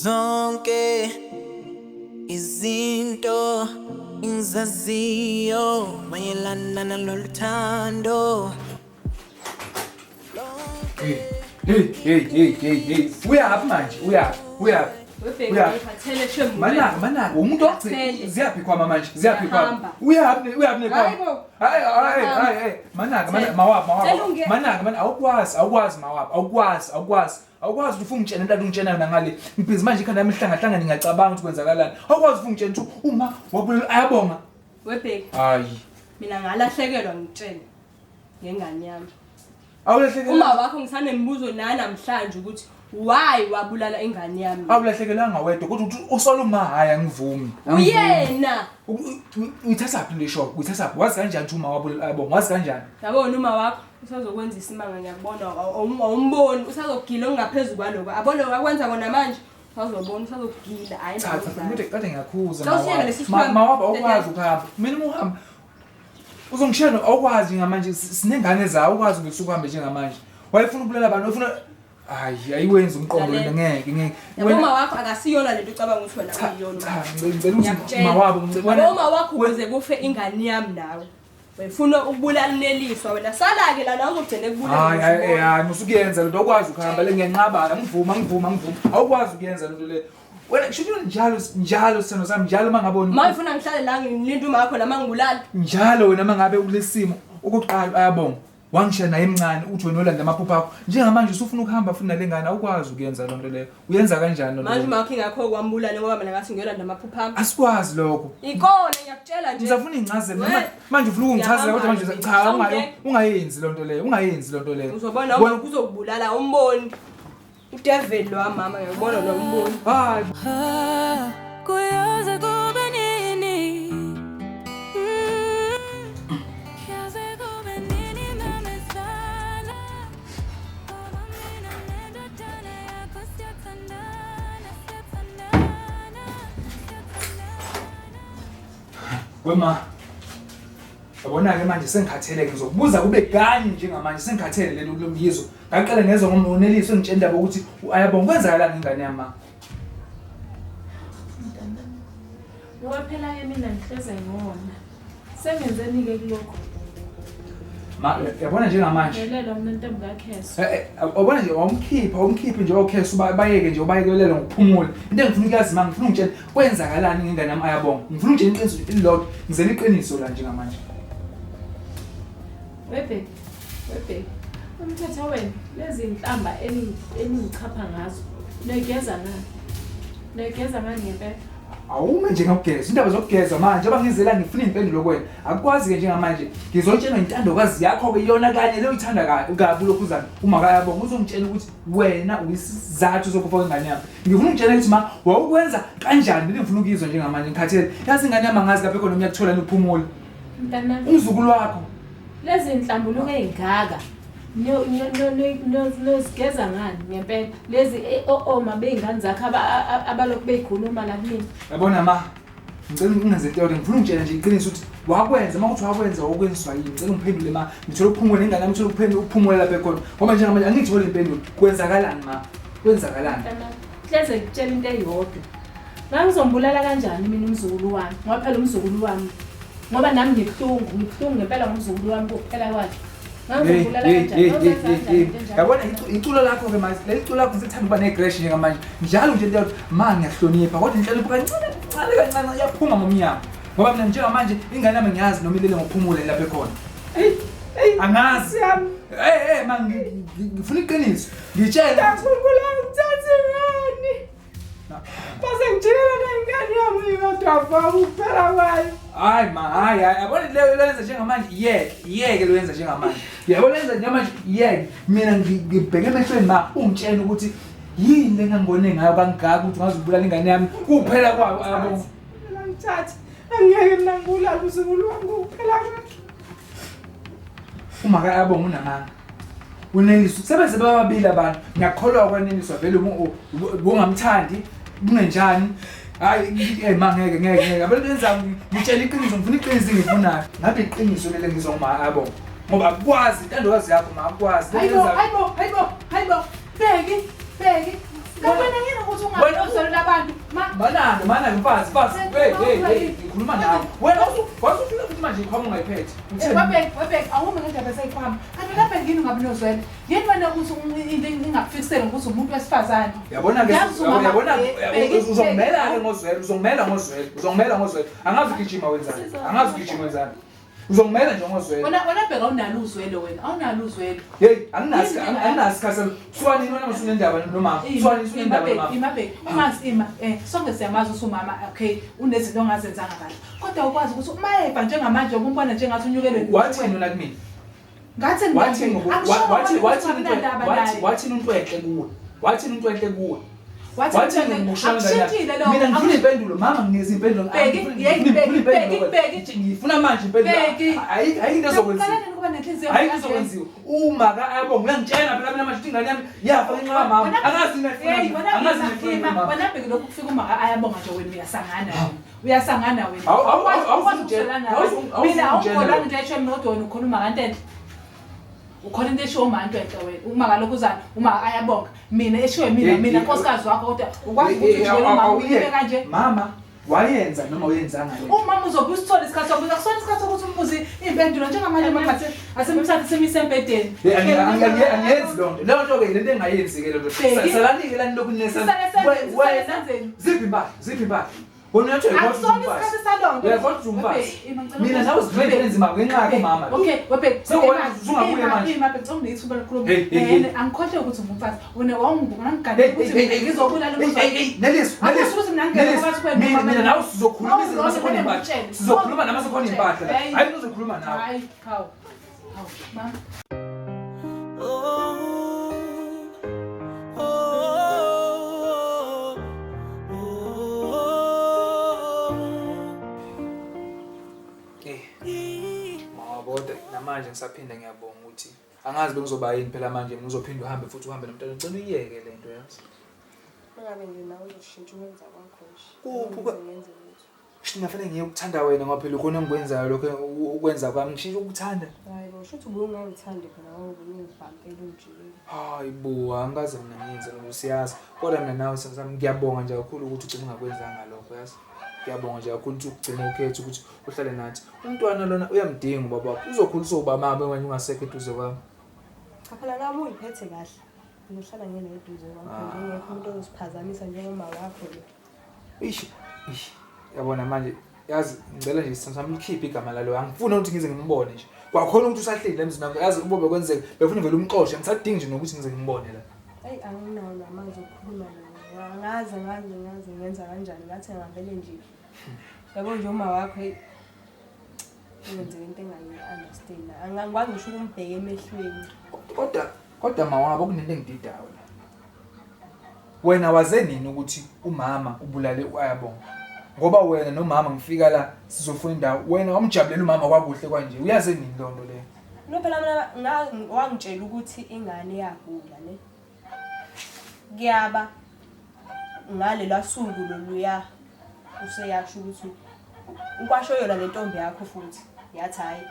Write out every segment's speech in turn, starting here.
Zonke izinto engizaziyo mayelana nalolu thando. Hey, hey, hey, hey, hey, hey. Uyaphi manje? Uyaphi? Uyaphi? Uyaphi? Manaka, manaka. Umuntu ogcina ziyaphi khwama manje? Ziyaphi khwama? Uyaphi? Uyaphi nekhwama? Hayi, hayi, hayi, hayi. Manaka, manaka, mawaphi, mawaphi. Manaka, manaka, awukwazi, awukwazi mawaphi, awukwazi, awukwazi. Awukwazi ukuthi ungitshene into ungitshena yona ngale. Ngibhizi manje ikhanda lami lihlangahlangane ngiyacabanga ukuthi kwenzakalani. Awukwazi ukuthi ungitshene ukuthi uma wabulala ayabonga. Webheki. Hayi. Mina ngalahlekelwa ngitshene ngengane yami. Awulahlekelwa. Uma wakho ngisanemibuzo nanamhlanje ukuthi why wabulala ingane yami. Awulahlekelanga wedwa kodwa ukuthi usola uma hayi angivumi. Uyena. Uyithathaphi into eshoyo? Uyithathaphi? Wazi kanjani ukuthi uma wabulala ayabonga? Wazi kanjani? Yabona uma wakho usazokwenza isimanga ngiyakubona awumboni usazogila okungaphezu kwaloko. Abona wakwenza kona manje usazobona usazogila hayi. Cha cha kodwa kade ngiyakhuza. Cha, usiyeke lesi sikhwama. Mawaba awukwazi ukuhamba. Mina uma uhamba uzongishiya awukwazi njengamanje sinengane zawo awukwazi ukuthi uhambe njengamanje. Wayefuna ukubulala abantu wayefuna hayi ayiwenzi umqondo lento ngeke ngeke. Yabo uma wakho akasiyona lento ucabanga ukuthi wena Cha uyiyona. cha ngicela ukuthi Ngiyakutshela. mawabo ngicela Yabo uma wakho ukuze kufe ingane yami nawe. Wefuna ukubulala uNeliswa wena sala-ke lana uzogcina ekubulala. Hayi hayi hayi musukuyenza lento awukwazi ukuhamba le ngiyanqaba angivumi angivumi angivumi awukwazi ukuyenza lento le. Wena kusho ukuthi njalo njalo sithando sami njalo uma ngabe Ma ufuna ngihlale la ngilinde uma wakho la mangibulala. njalo wena uma ngabe ukulesimo okokuqala ayabonga wangishiya naye emncane uthi wena olanda amaphupho akho njengamanje usufuna ukuhamba futhi nale ngane awukwazi ukuyenza loo nto leyo uyenza kanjani loo nto Manje leyo? uma wakho ingakho kwambulale ngoba mina ngathi ngiyolanda amaphupho ami. Asikwazi lokho. Ikona ngiyakutshela nje. Ngizafuna iy'ncazelo We. manje ufuna ukungichazela kodwa manje cha Ngiyahamba ungayenzi loo nto leyo ungayenzi loo nto leyo. Uzobona uma kuzokubulala umboni. Udevil lo mama ngiyakubona lo mboni. Hayi. Ah, kuyoze kube nini? Kuyoze kube nini mamezala? Ngoba mina nendodana yakho siyathandana, siyathandana, siyathandana. Wema. Yabona-ke manje sengikhathele-ke ngizokubuza kube kanye njengamanje sengikhathele lelo kulo myizo. Ngaqale ngezwa ngomoneliso engitshela indaba ukuthi ayabonga kwenzakalani ngengane yami ma. Mntanami, ngoba phela-ke mina ngihleze ngona. Sengenzeni-ke kulokhu? Ma yabona njengamanje. Ngelelwa mina ntombi kaKheso. Yabona nje wamkhipha wamkhipha nje oKheso bayeke nje ubayekelele ngokuphumula. Into engifuna ukuyazi ma ngifuna ungitshele kwenzakalani ngengane yami ayabonga. Ngifuna ungitshele iqiniso elilodwa ngizela iqiniso la njengamanje. Webheki, webheki. Umthetho wenu lezi nhlamba eningichapha ngazo. Noyigeza ngani? Noyigeza ngani ngempela? Awume nje ngokugeza indaba zokugeza manje njengoba ngizela ngifuna impendulo kuwena akukwazi-ke njengamanje ngizotshelwa intandokazi yakho-ke iyona kanye le uyithanda kabi ulokhuzana uma kayabonga uzongitshela ukuthi wena uyisizathu sokufa kwengane yami ngifuna ungitshela ukuthi ma wawukwenza kanjani lento ngifuna ukuyizwa njengamanje ngikhathele yazi ingane yami angazi lapho ekhona uyakuthola niphumule Mntanami. Umzukulu wakho. Lezi nhlambuluko ezingaka nozigeza ngani ngempela lezi oma bey'ngane zakho abalokhu beyikhuluma la kumina. Yabona ma, ngicela ungenze into eyodwa ngifuna ungitshele nje iqiniso ukuthi wakwenza uma kuthi wakwenza wakwenziswa yini ngicela ungiphendule ma ngithole ukuphumula nengane yami ithole ukuphumula lapha ekhona ngoba njengamanje angiyitholi impendulo kwenzakalani ma kwenzakalani Hleze ngikutshela into eyodwa Ngangizombulala kanjani mina umzukulu wami ngoba phela umzukulu wami ngoba nami ngibuhlungu ngibuhlungu ngempela ngomzukulu wami kuphela kwakhe Ngangizombulala kanjani Ngangizoyenza kanjani into enjalo? Yabona iculo lakho ke manje leli culo lakho ngisethanda ukuba ne-crash njengamanje njalo nje into ma ngiyahlonipha kodwa inhlonipho kancane kancane kancane iyaphuma ngomnyango ngoba mina njengamanje ingane yami ngiyazi noma ilele ngokuphumula lapho ekhona angazi hey hey ma ngifuna iqiniso ngitshele Ngithathe ngani? Base ngijikela nengane yami iyodwa fa kuphela kwayo. Hayi ma, hayi hayi, yabona leyo loyenza njengamanje iyeke, iyeke loyenza njengamanje. Yabo lenza njengamanje iyeke. Mina ngibheke emehlweni ma ungitshela ukuthi yini le ngangibone ngayo kangaka ukuthi ungazibulala ingane yami kuphela kwayo yabo. Mina ngithathe. Angeke mina ngibulale uzukulu wami kuphela kwakhe. Uma kayabonga unamanga. Uneliswa sebeze bababili abantu. Ngiyakholwa kwaneliswa vele ubungamthandi kungenjani. Hayi eh ma ngeke ngeke ngeke. Abantu benza ngitshela iqiniso ngifuna iqiniso engifunayo. Ngabe iqiniso leli ngizwa uma ayabonga. Ngoba akukwazi intandokazi yakho ma akukwazi. Hayibo, hayibo, hayibo, hayibo. Bheki, Bheki. Kanti wena yini ukuthi Wena- ungazolala Mana mfazi mfazi. Hey hey hey, ngikhuluma nawe. Wena wasufika futhi manje ikhwama ungayiphethe. Webheki awume ngendaba seyikhwama. Kanti lapha ngini ungabi nozwele. Yini wena ukuthi into ingakufikisele ukuthi umuntu wesifazane. Yabona ke yabona uzongimela ke ngozwele, uzongimela ngozwele, uzongimela ngozwele. Angazi ugijima wenzani. Angazi ugijima wenzani. Uzongimela nje ngozwele. Wena bheka awunalo uzwele wena. Awunalo uzwele. Hey, anginazi isikhathi. Suwani wena usunendaba nomama. Suwani usunendaba nomama. Imabheki, umazi ima. Sonke siyamazi ukuthi umama okay unezinto ongazenzanga kahle. Kodwa ukwazi ukuthi uma eba njengamanje umbona njengathi unyukelwe. Wathini wena kumina? Ngathi wathini into enhle kuwe? Wathini into enhle kuwe? Wathini ngikushaya? Mina ngifuna impendulo mama, nginikeza impendulo. Bheki ngifuna manje impendulo. Ayikho into ezokwenziwa. Ayikho ezokwenziwa. Uma ka ayabonga uyangitshela phela mina manje ingane yami yafa ngenxa kamama. Angazi nefuna. Angazi nefuna. Wena bheki lokhu kufika uma ayabonga nje wena uyasangana. Uyasangana wena. Mina awukholwa into esho mina kodwa wena ukhuluma nganto enhle. Ukhona into eshiwo umantu enhle wena. Uma kalokhu uzana uma ayabonga mina eshiwe mina nkosikazi wakho kodwa ukwazi ukuthi ujike umama uyibe kanje. Mama wayenza noma uyenzanga le. Umama uzobe usithola isikhathi sokubuza kusona isikhathi sokuthi umbuze impendulo njengamanje maphathe asemthathe semise embhedeni. Angiyenzi lonto. Leyo nto ke lento engayenzi ke lento. Salanike lani lokhu nesana. Wena ziphi impahla? Ziphi impahla? Wena uyathi uyakwazi umfazi. Mina nawe sizivele enzima ngenxa yakho mama. Okay, webheki. Sewusungabuye manje. Ima bheki ngithuba lokukhuluma. Angikhohle ukuthi ungumfazi. Wena wawungibona ngiganele ukuthi ngizobulala umuzwa. Neliswa. Mina nawe sizokhuluma izinto masekhona impahla. Sizokhuluma nama sekhona impahla. Hayi uzokhuluma nawe. Hayi, hawu. Hawu, mama. Manje ngisaphinda ngiyabonga ukuthi angazi bengizoba yini phela manje ngizophinda uhambe futhi uhambe nomntana ngicela uyiyeke lento yazi. Ungabe nje nawe uzoshintsha ukwenza kwakho nje. Kuphi Shina fanele ngiye ukuthanda wena ngoba phela ukhona engikwenzayo lokho ukwenza kwami ngishintsha ukuthanda. Hayi bo shuthi ubungangithandi phela ngoba ungibhampela ujikile. Hayi bo angikaze mina ngiyenze lokho siyazi. Kodwa mina nawe sami ngiyabonga nje kakhulu ukuthi ugcine ungakwenzanga lokho yazi. Ngiyabonga nje kakhulu ukuthi ugcine ukhethe ukuthi uhlale nathi. Umntwana lona uyamdinga ubaba wakho. Uzokhuliswa ubaba mama wena ungasekho eduze kwami. Cha phela nami uyiphethe kahle. Ngihlala ngena eduze kwakho ngekho umuntu ozosiphazamisa njengoma wakho lo. Ish ish yabona manje yazi ngicela nje isithando sami likhiphe igama lalo. Angifuni ukuthi ngize ngimbone nje. Kwakhona ukuthi usahleli la emzini wakho yazi ubobe kwenzeka befuna vele umxoshe ngisadingi nje nokuthi ngize ngimbone la. Hayi anginawo namazwi okukhuluma nawe. Angazi ngenza kanjani ngathi ngavele nje. Yabo nje uma wakho hey wenzeka into engayi-understand. Angikwazi ngisho ukumbheka emehlweni. Kodwa mawabo kunento engididayo la. Wena waze nini ukuthi umama ubulale uAyabonga? Ngoba wena nomama ngifika la sizofuna indawo. Wena wamjabulela umama kwakuhle kanje. Uyaze nini lonto leyo? No phela mina wangitshela ukuthi ingane yagula ne. Kuyaba ngalela suku loluya useyasho ukuthi ukwasho yona lentombi yakho futhi yathi hayi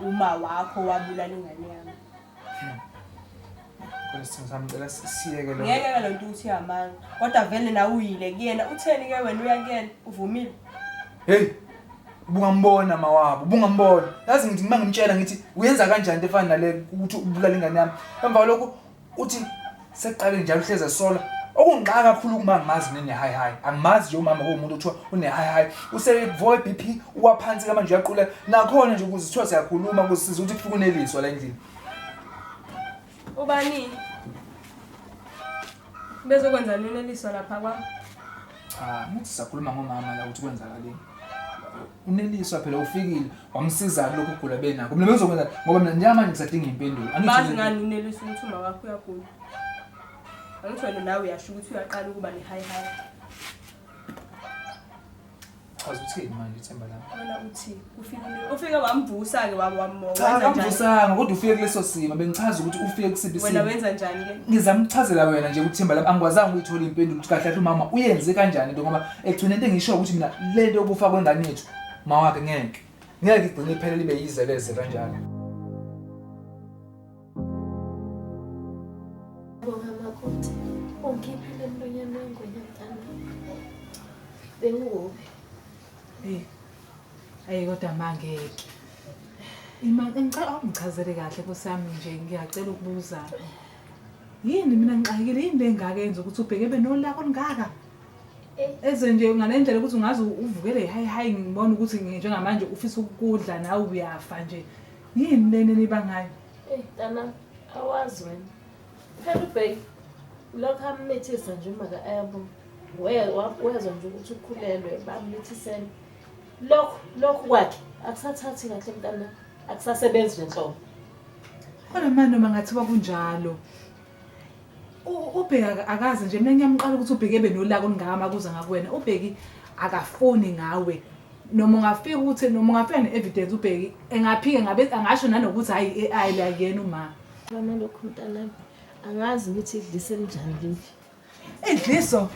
uma wakho wabulala ingane yami. Kodwa singicela siyeke lo. Ngeke lo nto uthi yamanga. Kodwa vele nawe uyile kuyena utheni ke wena uya kuyena uvumile. Hey ubungambona mawabo ubungambona. Yazi ngithi uma ngimtshela ngithi uyenza kanjani into efana nale ukuthi ubulala ingane yami. Emva kwalokho uthi seqale njalo uhleze sola. Okungixaka kakhulu kuma ngimazi nene hi hi. Angimazi nje umama kuwumuntu othiwa une hi hi. Usevoe BP uwaphansi kamanje uyaqula. Nakhona nje ukuze sithiwa siyakhuluma kusisiza ukuthi kufike uneliswa la endlini. Ubani? Bezokwenza uneliswa lapha kwami? Cha, ngithi sisakhuluma ngomama la ukuthi kwenzakaleni. Uneliswa phela ufikile wamsiza lokhu kugula benakho. Mina bengizokwenza ngoba mina njengamanje ngisadinga impendulo. Angithi ngani uneliswa ukuthi uma wakho uyagula. Angithi wena nawe uyasho ukuthi uyaqala ukuba ne-high high. Chaza uthini manje ithemba lami? Wena uthi ufike wamvusa ke wamwenza njani? Cha, amvusanga kodwa ufike kuleso simo bengichaza ukuthi ufike kusiphi isimo. Wena wenza njani ke? Ngizamchazela wena nje ukuthi ithemba lami angikwazanga ukuyithola impendulo ukuthi kahle kahle umama uyenze kanjani into ngoba ekugcineni into engisho ukuthi mina le nto yokufa kwengane yethu mawakhe ngeke. Ngeke igcine iphelele ibe yizeleze kanjalo. Bonga makoti, ungiphi le mlonyana wengwenya mntana. Bengikuphi? Eh. Ayi kodwa mangeke. Ima ngicela ungichazele kahle Nkosi yami nje ngiyacela ukubuza. Yini mina ngixakekile yini lengaka yenza ukuthi ubheke benolaka olungaka? Eze nje ngalendlela ukuthi ungaze uvukele hayi hayi ngibona ukuthi njengamanje ufisa ukudla nawe uyafa nje. Yini lena enibangayo? Eh, Tana, awazi wena. Phela ubheki lokho amithisa nje uma ka-Ayabonga. Wezwa nje ukuthi ukhulelwe bammithisele. Lokhu lokhu kwakhe akusathathi kahle mntana, akusasebenzi nje nhlobo. Kodwa manje noma ngathiwa kunjalo. UBheki akaze nje mina ngiyamqala ukuthi uBheki ebe nolaka olungaka makuza ngakuwena. UBheki akafuni ngawe. Noma ungafika ukuthi noma ungafika ne-evidence uBheki engaphike ngabe angasho nanokuthi hayi i-AI la kuyena uma. Lona lokhu mntanami angazi ukuthi idlise elinjani leli. Idliso.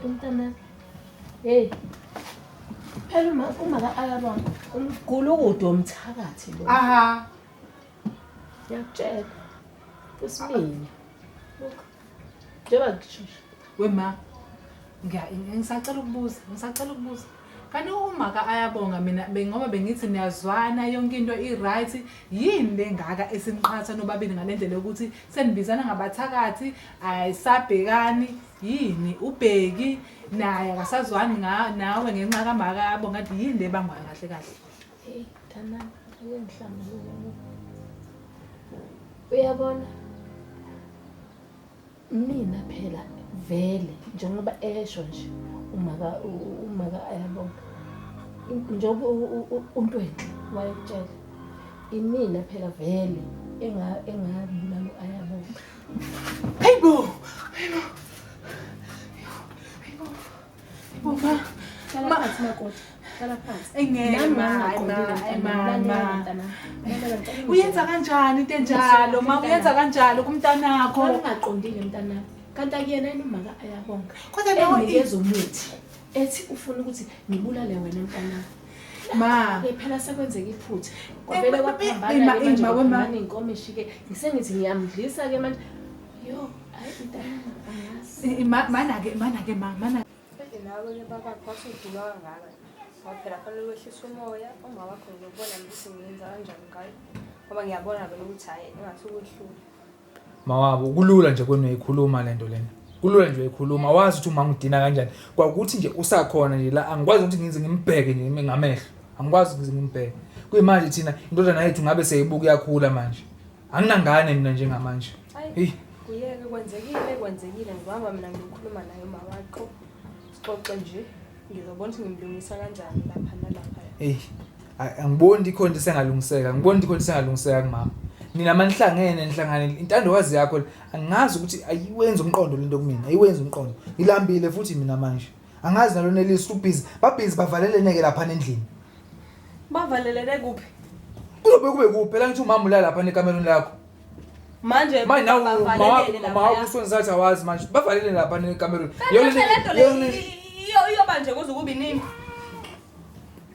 Umntanami. Hey. Phela uma uma ka-Ayabonga umgulukudu womthakathi lo. Aha. Ngiyakutshela. Usiminya. Look. Njengoba ngisho nje. Wema. Ngisacela ukubuza, ngisacela ukubuza. Kanti uma ka Ayabonga mina ngoba bengithi niyazwana yonke into i-right, yini lengaka esinqatha nobabili ngalendlela yokuthi senibizana ngabathakathi, ayisabhekani yini uBheki naye akasazwani nawe ngenxa kamaka Ayabonga kanti yini le ebangwayo kahle kahle? Hey, mntanami, ake ngihlambuluke ngoku. Uyabona? Mina phela vele njengoba esho nje umaka umaka Ayabonga. Njengoba uNtwenhle wayekutshela. Imina phela vele engabulala u-Ayabonga. Hey bo! Hey bo! Hey bo! Hey bo ma. Hlala phansi makoti. Hlala phansi. Engeke Nami ma, ngingaqondile ma, mntanami. ma, Lalela ma. mntanami. Lalela ngicela Uyenza ungizwe. kanjani into enjalo ma? Uyenza kanjalo kumntanakho? Ngingaqondile mntanami. Kanti akuyena yini umaka Ayabonga. Kodwa nawe Enginikeza umuthi ethi ufuna ukuthi ngibulale wena mntanami. Ma. Ke phela sekwenzeka iphutha. Kwavele Eh, ma, kwaphambana ma, ke manje ma, ma. kwaphambana inkomishi ke. Ngisengithi ngiyamdlisa ke manje. Yo, hayi mntanami angazi. Mana ke, mana ke ma, mana. Nawe ke babakho wasuduma kangaka. Ngoba phela kufanele wehlise umoya, uma wakho ngizobona ukuthi ngiyenza kanjani ngayo. Ngoba ngiyabona vele ukuthi hhayi engathi ukwehlula. Mawabo kulula nje kwena uyikhuluma lento lena. Kulula nje uyikhuluma, wazi ukuthi uma ngidina kanjani. Kwakuthi nje usakhona nje la angikwazi ukuthi ngize ngimbheke nje ngamehlo. Angikwazi ukuthi ngimbheke. Kuyimanje thina indodana yethu ngabe seyibuka iyakhula manje. Anginangane mina njengamanje. Hayi, Hey, kuyeke kwenzekile, kwenzekile. Ngizohamba mina ngiyokhuluma naye uma wakho. Sixoxe nje. Ngizobona ukuthi ngimlungisa kanjani lapha nalapha. hey. Angiboni ikhona into esengalungiseka. Angiboni ikhona into esengalungiseka kumama. Nina manihlangene nihlangane intandokazi yakho angazi ukuthi ayiwenzi umqondo lento kumina. Ayiwenzi umqondo. Ngilambile futhi mina manje. Angazi nalona list ubhizi. Babhizi bavalelene ke lapha endlini. Bavalelene kuphi? Kuzobe kube kuphi phela ngithi umama ulala lapha ekamerweni lakho. Manje Manje nawe bavalelene mama wakho laphaya. usonzathi awazi manje bavalelene lapha ekamerweni. Yona lento le iyoba nje kuze kube nini?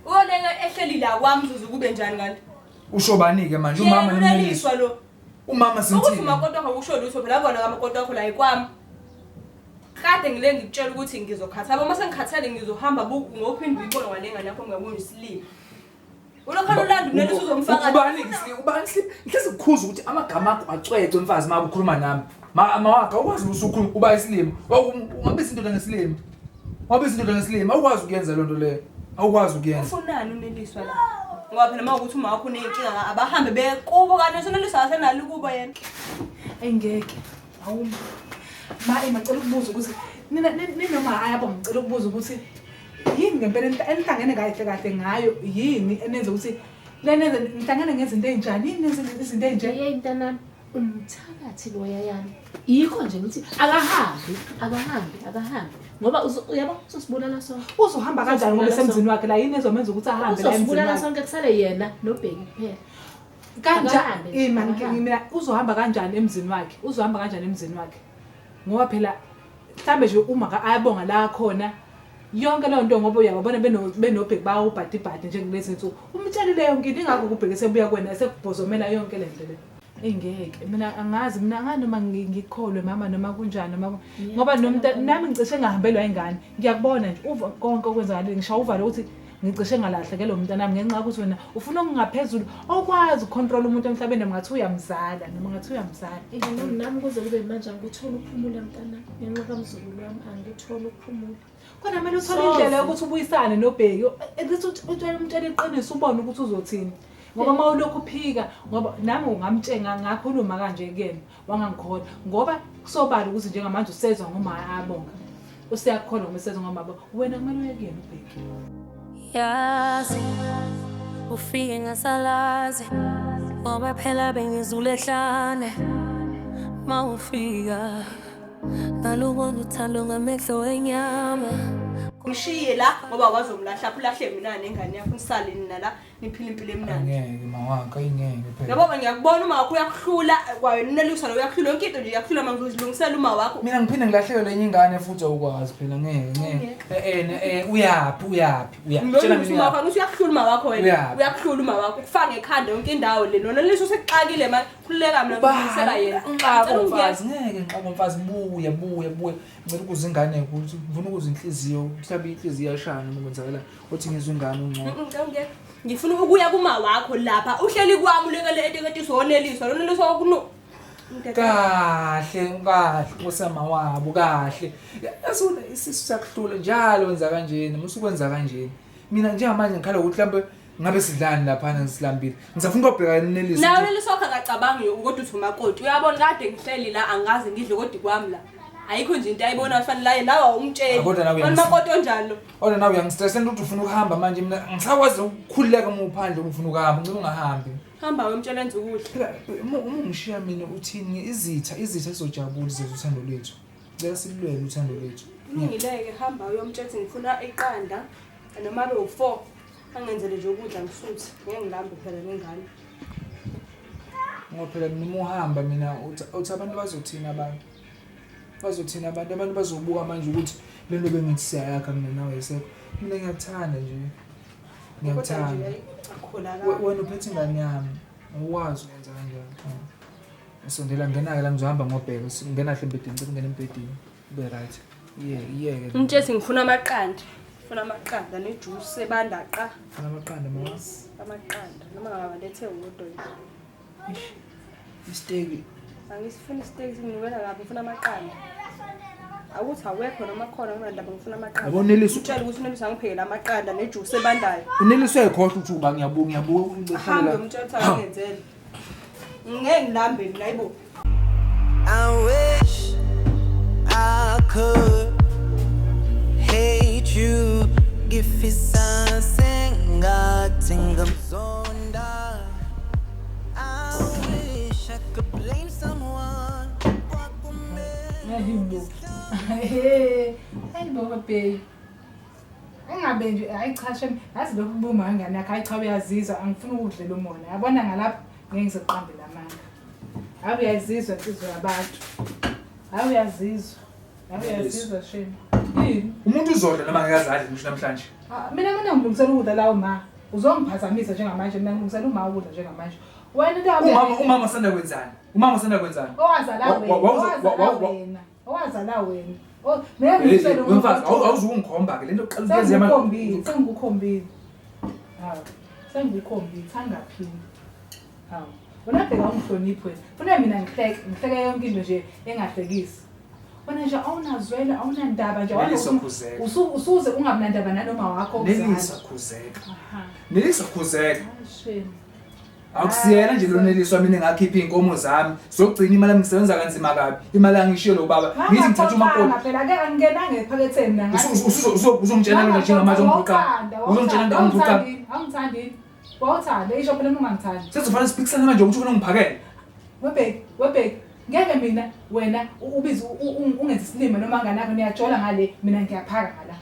Uyoleka ehleli la kwami kuze kube njani kanti? Usho bani ke manje umama Yena noMneliswa? uneliswa lo. Umama Ukuthi simthini? umakoti wakho akusho lutho phela kona kamakoti wakho la ikwami. Kade ngile ngikutshela ukuthi ngizokhathala uma sengikhathele ngizohamba ngophinde uyibone ngale ngane yakho ngiyabona isilima. Ulokhu ulanda uMneliswa uzomfaka. Ubani ubani slip? Ngihlezi ngikhuza ukuthi amagama akho acwecwe mfazi uma ukhuluma nami. Ma wakho awukwazi usukhuluma uba isilima. Ungabiza indoda ngesilima. Ungabiza indoda ngesilima awukwazi ukuyenza loo nto leyo. Awukwazi ukuyenza. Ufunani uNeliswa la? Ngoba phela uma ukuthi uma wakho uneyinkinga abahambe bekubo kanti uNeliswa akasenalo kubo yena. Engeke. Awu. Ma ngicela ukubuza ukuthi nina ninoma Ayabonga ngicela ukubuza ukuthi yini ngempela enihlangene kahle kahle ngayo yini enenza ukuthi lenenze nihlangene ngezinto ezinjani yini nenze izinto ezinje? Hey mntanami, umthakathi loya yani. Yikho nje ngithi akahambi, akahambi, akahambi. Ngoba uyabo uzosibulala sonke. Uzohamba kanjani ngoba esemzini wakhe la yini ezomenza ukuthi ahambe la emzini Uzosibulala wakhe? sonke kusale yena noBheki kuphela. Kanjani? Akahambe nje, Ima akahambe. mina uzohamba kanjani emzini wakhe? Uzohamba kanjani emzini wakhe? Ngoba phela mhlambe nje uma ka Ayabonga la khona yonke leyo nto ngoba uyababona benoBheki bawubhadibhadi nje kulezi insuku. Umtshelile yonke into ingakho kubheke sebuya kuwena esekubhozomela yonke le nto le. Engeke mina angazi mina ngani noma ngikholwe mama noma kunjani noma ngoba nami ngicishe ngahambelwa ingane ngiyakubona nje uva konke okwenzakala ngisho uvalo ukuthi ngicishe ngalahlekelwa umntanami ngenxa yokuthi wena ufuna okungaphezulu okwazi ukucontrol umuntu emhlabeni noma ngathi uyamzala noma ngathi uyamzala. Nami kuze kube manje angikutholi ukuphumula mntanami ngenxa kamzukulu wami angikutholi ukuphumula. Kodwa kumele uthole indlela yokuthi ubuyisane noBheki at least utshele umtshele iqiniso ubone ukuthi uzothini. Ngoba uma ulokhu uphika ngoba nami ungamtshenga ngakhuluma kanje kuyena wangangikholwa ngoba kusobala ukuthi njengamanje usezwa ngoma abonga useyakukholwa ngoba usezwa ngoma abonga wena kumele uye kuyena uBheki. Yazi ufike ngasalazi ngoba phela bengizule ehlane mawufika ngalubona uthando ngamehlo enyama. Ngishiye la ngoba wazomlahla ulahle mina nengane yakho nisale nina la niphila impilo emnandi. Angeke mawakho ayingeke phela. Yabo ngiyakubona uma wakho uyakuhlula kwawena uneliswa lo uyakuhlula yonke into nje iyakuhlula manje uzilungisela uma wakho. Mina ngiphinde ngilahlekelwe enye ingane futhi awukwazi phela ngeke ngeke. Uyaphi uyaphi uyaphi. Tshela mina uma wakho uyakuhlula uma wakho wena. Uyakuhlula uma wakho ukufaka ngekhanda yonke indawo le. Nona leso sekuxakile manje khululeka mina ngilungisela yena. Ngixaka umfazi ngeke ngixaka umfazi buya buya buya. Ngicela ukuza ingane ukuthi ngifuna ukuza inhliziyo mhlawumbe inhliziyo iyashaya noma kwenzakala uthi ngizwe ingane ungcono. Ngicela ngifuna ukuya kuma wakho lapha uhleli kwami ulekele eteketiso woneliswa loneliswa okuno kahle kahle kusama wabo kahle yasuna isisu sakuhlula njalo wenza kanjena musukwenza kanjena mina njengamanje ngikhala ukuthi mhlambe ngabe sidlani lapha ngisilambile ngisafuna ukubheka neliswa nawe neliswa akacabangi kodwa uthi umakoti uyabona kade ngihleli la angazi ngidle kodwa kwami la ayikho nje into ayibona kufanele aye nawe awumtsheli umakoti onjani lo kodwa nawe uyangistressa into ufuna ukuhamba manje mina ngisakwazi ukukhululeka uma uphandle ufuna ukuhamba ngicela ungahambi hamba wemtshela enza ukudla uma ungishiya mina uthini izitha izitha zizojabula zizwe uthando lwethu ngicela silulele uthando lwethu kulungileke hamba uyomtshela ngifuna iqanda noma abe u4 angenzele nje ukudla ngisuthi ngeke ngilambe phela nengane ngoba phela mina uhamba mina uthi abantu bazothina abantu bazothina abantu abantu bazobuka manje ukuthi lento bengithi siyayakha mina nawe yisekho mina ngiyakuthanda nje ngiyakuthanda wena uphethe ingane yami awukwazi ukwenza kanjalo usondela ngena-ke la ngizohamba ngobheka ngena hle embhedeni ngicela ungene embhedeni ube right iyeke umtshezi ngifuna amaqanda ngifuna amaqanda nejuice ebanda qa ngifuna amaqanda mama amaqanda noma ngabalethe wodwa nje isiteki angisifuni isiteki singinukela kabi ngifuna amaqanda akuthi awekho noma khona kunandaba ngifuna amaqanda yabo Nelisa utshela ukuthi uNelisa angiphekele amaqanda nejuice ebandayo uNelisa uyayikhohlwa ukuthi uba ngiyabuka ngiyabuka hambe umtshela ukuthi angenzele ngeke ngilambe mina ayibo I wish I could hate you ngifisa sengathi ngamzonda I wish I could blame someone. Hayibo. Hayibo babe. Engabe nje hayi cha shem yazi lokhu kubuma ingane yakhe hayi cha uyazizwa angifuni ukudlela umona. Yabona ngalapha ngeke ngizoqambela amanga. Hayi uyazizwa insizwa yabantu. Hayi uyazizwa. Hayi uyazizwa shem. Yini? Umuntu uzodla noma ngeke azadle ngisho namhlanje. Mina mina ngilungisela ukudla la uma. Uzongiphazamisa njengamanje mina ngilungisela uma ukudla njengamanje. Wena into umama umama usanda kwenzani? Umama usanda kwenzani? Owazala wena. Owazala wena. Owazala wena. Oh, mina ngilungisela ukudla. Awuzukungikhomba ke lento oqala ukuyenza yamanje. Sengikukhombile. Hawu. Sengikukhombile, angaphindi. Hawu. Wena bheka ungihloniphe wena. Funa mina ngihleke, ngihleke yonke into nje engahlekisi. Wena nje awunazwela, awunandaba nje usuze ungabinandaba nanoma wakho okuzala. Nelisa khuzeka. Nelisa khuzeka. Akusiyena nje lo Neliswa mina ngakhipha inkomo zami zokugcina imali ngisebenza kanzima kabi imali angishiye lo baba ngithi ngithatha umakoti phela ke angingenanga ephaketheni mina ngathi uzongitshela mina njengamanje ungiphuqa uzongitshela into ungiphuqa angithandi wawuthanda isho phela ungangithandi sesizofanele siphikisane manje ukuthi ufuna ungiphakele webheki webheki ngeke mina wena ubize ungenza isilima noma nganakho niyajola ngale mina ngiyaphaka ngala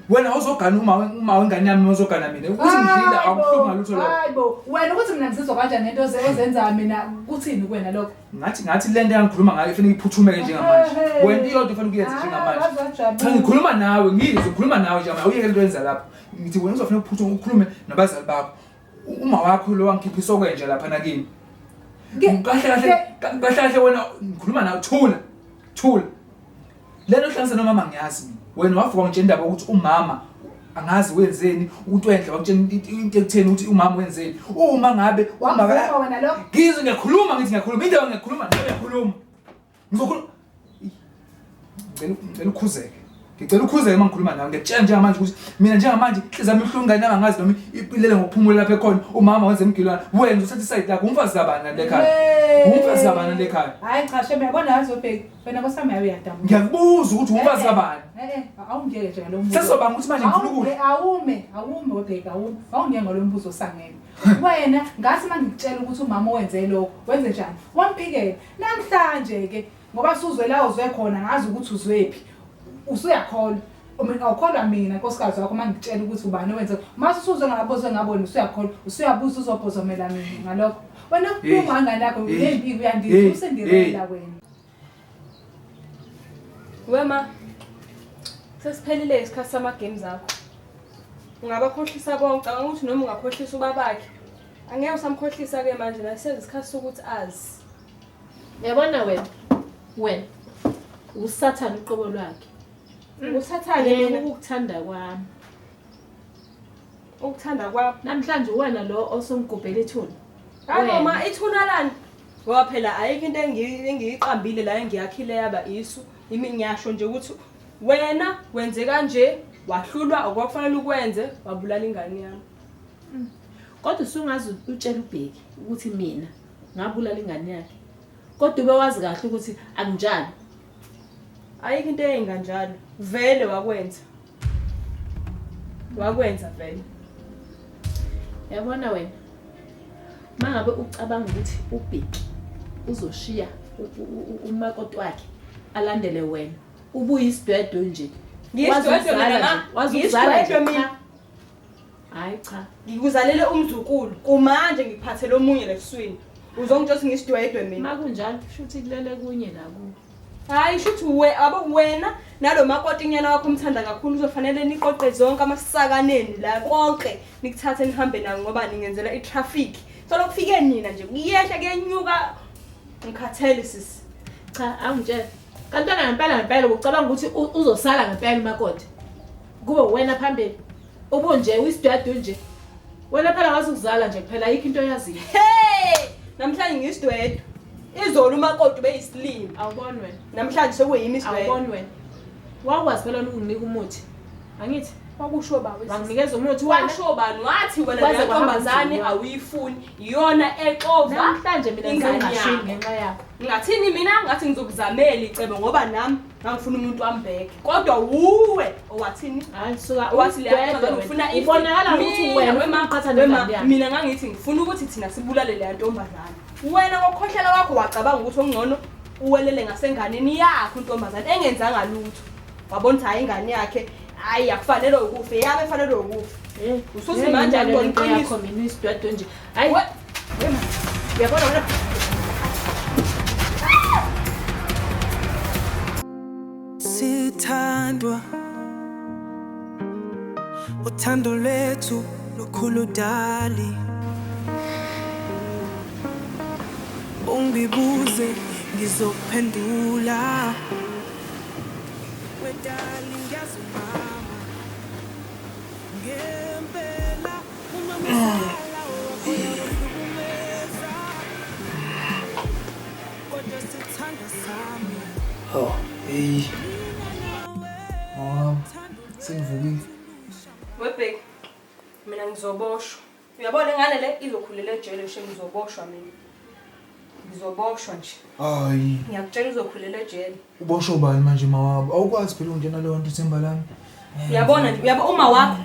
wena uzogana uma wengane yami uzogana mina ukuthi ngidlile akuhluphi ngalutho lokho hayibo wena ukuthi mina ngizizwa kanjani ngento ozenza mina kuthini kuwena lokho ngathi lento engikhuluma ngayo ifanele iphuthumeke njengamanje wena iyodwa ufanele ukuyenza njengamanje cha ngikhuluma nawe ngizokhuluma nawe njengamanje awuyeke lento yenza lapho ngithi wena uzofanele uphuthume ukhulume nabazali bakho uma wakho lo wangikhiphisa okwenje lapha nakini Kahle kahle kahle kahle wena ngikhuluma nawe thula. Thula. Lento ohlanganisa nomama ngiyazi mina. Wena wavuka ngitshela indaba ukuthi umama angazi wenzeni umuntu enhle wakutshela into ekutheni ukuthi umama wenzeni. Uma ngabe uma wena lo ngizwe ngiyakhuluma ngithi ngiyakhuluma indaba ngiyakhuluma nawe uyakhuluma. Ngizokhuluma ngicela ukhuzeke. Ngicela ukhuzeke uma ngikhuluma nawe. Ngiyakutshela njengamanje ukuthi mina njengamanje inhliziyo yami ibuhlungu ingane yami angazi noma ipilele ngokuphumula lapha ekhona. Umama wenza imgilwana. Wena uzothatha isayidi lakho umfazi kabani nale ekhaya. Umfazi kabani nale ekhaya. Hayi cha shame yabona yazi ubheki wena nkosi yami uyadabuka. Ngiyakubuza ukuthi umfazi kabani. Eh awungiyeke nje ngalo mbuzo. Sesizobanga ukuthi manje ngifuna ukudla. Awume awume ubheki awume. Awungiyeke ngalo mbuzo osangene. Wena ngathi mangikutshela ukuthi umama wenze lokho wenze njani? Wamphikela. Namhlanje ke ngoba suzwe la uzwe khona ngazi ukuthi uzwephi. Usuyakholwa. Mina awukholwa mina nkosikazi wakho mangikutshela ukuthi ubani owenze. Mase usuzwe ngabozwe ngabona usuyakholwa, usuyabuza uzobhozomela mina ngalokho. Wena ukhuluma ngane yakho nempiko uyandisa usendirela wena. Wema sesiphelile isikhathi sama games akho. Ungabakhohlisa bonke, cabanga ukuthi noma ungakhohlisa ubabakhe. Angeke usamkhohlisa ke manje la seze isikhathi sokuthi azi. Uyabona wena? Wena usathane uqobo lwakhe. Usathane mina ukukuthanda kwami. Ukuthanda kwami. Namhlanje wena lo osongigubhela ithuna. Hayi mama ithuna lani? Ngoba phela ayikho into engiyiqambile la engiyakhile yaba isu. Iminyasho nje ukuthi wena wenze kanje wahlulwa okwakufanele ukwenze wabulala ingane yami. Kodwa usungaze utshela uBheki ukuthi mina ngabulala ingane yakhe. Kodwa ube wazi kahle ukuthi akunjalo. Ayikho into eyinganjalo. Vele wakwenza. Wakwenza vele. Yabona wena. Mangabe ucabanga ukuthi uBheki uzoshiya umakoti wakhe alandele wena. Ubuye isidwedwe nje. Ngiyisidwedwe mina ma. Wazuzala nje. Hayi cha. Ngikuzalele umzukulu. Kumanje ngikuphathele omunye leswini. Uzongitshela ukuthi ngisidwedwe mina. Makunjalo shuthi kulele kunye la ku. Hayi shuthi we abo wena nalo makoti nyana wakho umthanda kakhulu uzofanele niqoqe zonke amasakaneni la konke nikuthathe nihambe nawo ngoba ningenzela itraffic. So lokufike nina nje kuyehla kuyenyuka ngikhathele sisi. Cha angitshela. Kantwana ngempela ngempela ucabanga ukuthi uzosala ngempela umakoti. Kube wena phambili. Ubunje uyisidwedwe nje. Wena phela ngazi ukuzala nje kuphela ayikho into oyaziyo. Hey! Namhlanje ngiyisidwedwe. Izolo umakoti ubeyisilima. Awuboni wena. Namhlanje sekuyimi isidwedwe. Awuboni wena. Wakwazi phela ukunginika umuthi. Angithi wakusho baba. Wanginikeza umuthi wena. Washo bani wathi wena le ntombazane awuyifuni. Iyona exova. Namhlanje mina ngisengashini ngenxa yakho. Ngathini mina ngathi ngizokuzamela icebo ngoba nami ngangifuna umuntu ambheke. Kodwa wuwe owathini? Hayi suka wathi le ntombazane ufuna ibonakala ukuthi wena uqhatha nengane yakho. Mina ngangithi ngifuna ukuthi thina sibulale le ntombazane. Wena ngokukhohlela kwakho wacabanga ukuthi ongcono uwelele ngasenganeni yakho intombazane engenzanga lutho. Wabona ukuthi hayi ingane yakhe hayi akufanele ukufa, yami efanele ukufa. Usuthi manje akubona iqiniso mina isidwedwe nje. Hayi uyabona wena. Sithandwa uthando lwethu lukhulu dali. Ungibuze ngizophendula. Wedali ngiyazi mama. Ngempela uma msala wakhona kodwa sithanda sami. Oh, hey. Mama, sengivukile. Webheki, mina ngizoboshwa. Uyabona ngane le izokhulela ejele nje ngizoboshwa mina. Ngizoboshwa nje. Hayi. Ngiyakutshela uzokhulela ejele. Uboshwa ubani manje mawabo? Awukwazi phela ungena leyo nto ithemba lami. Uyabona nje, uyabo uma wakho.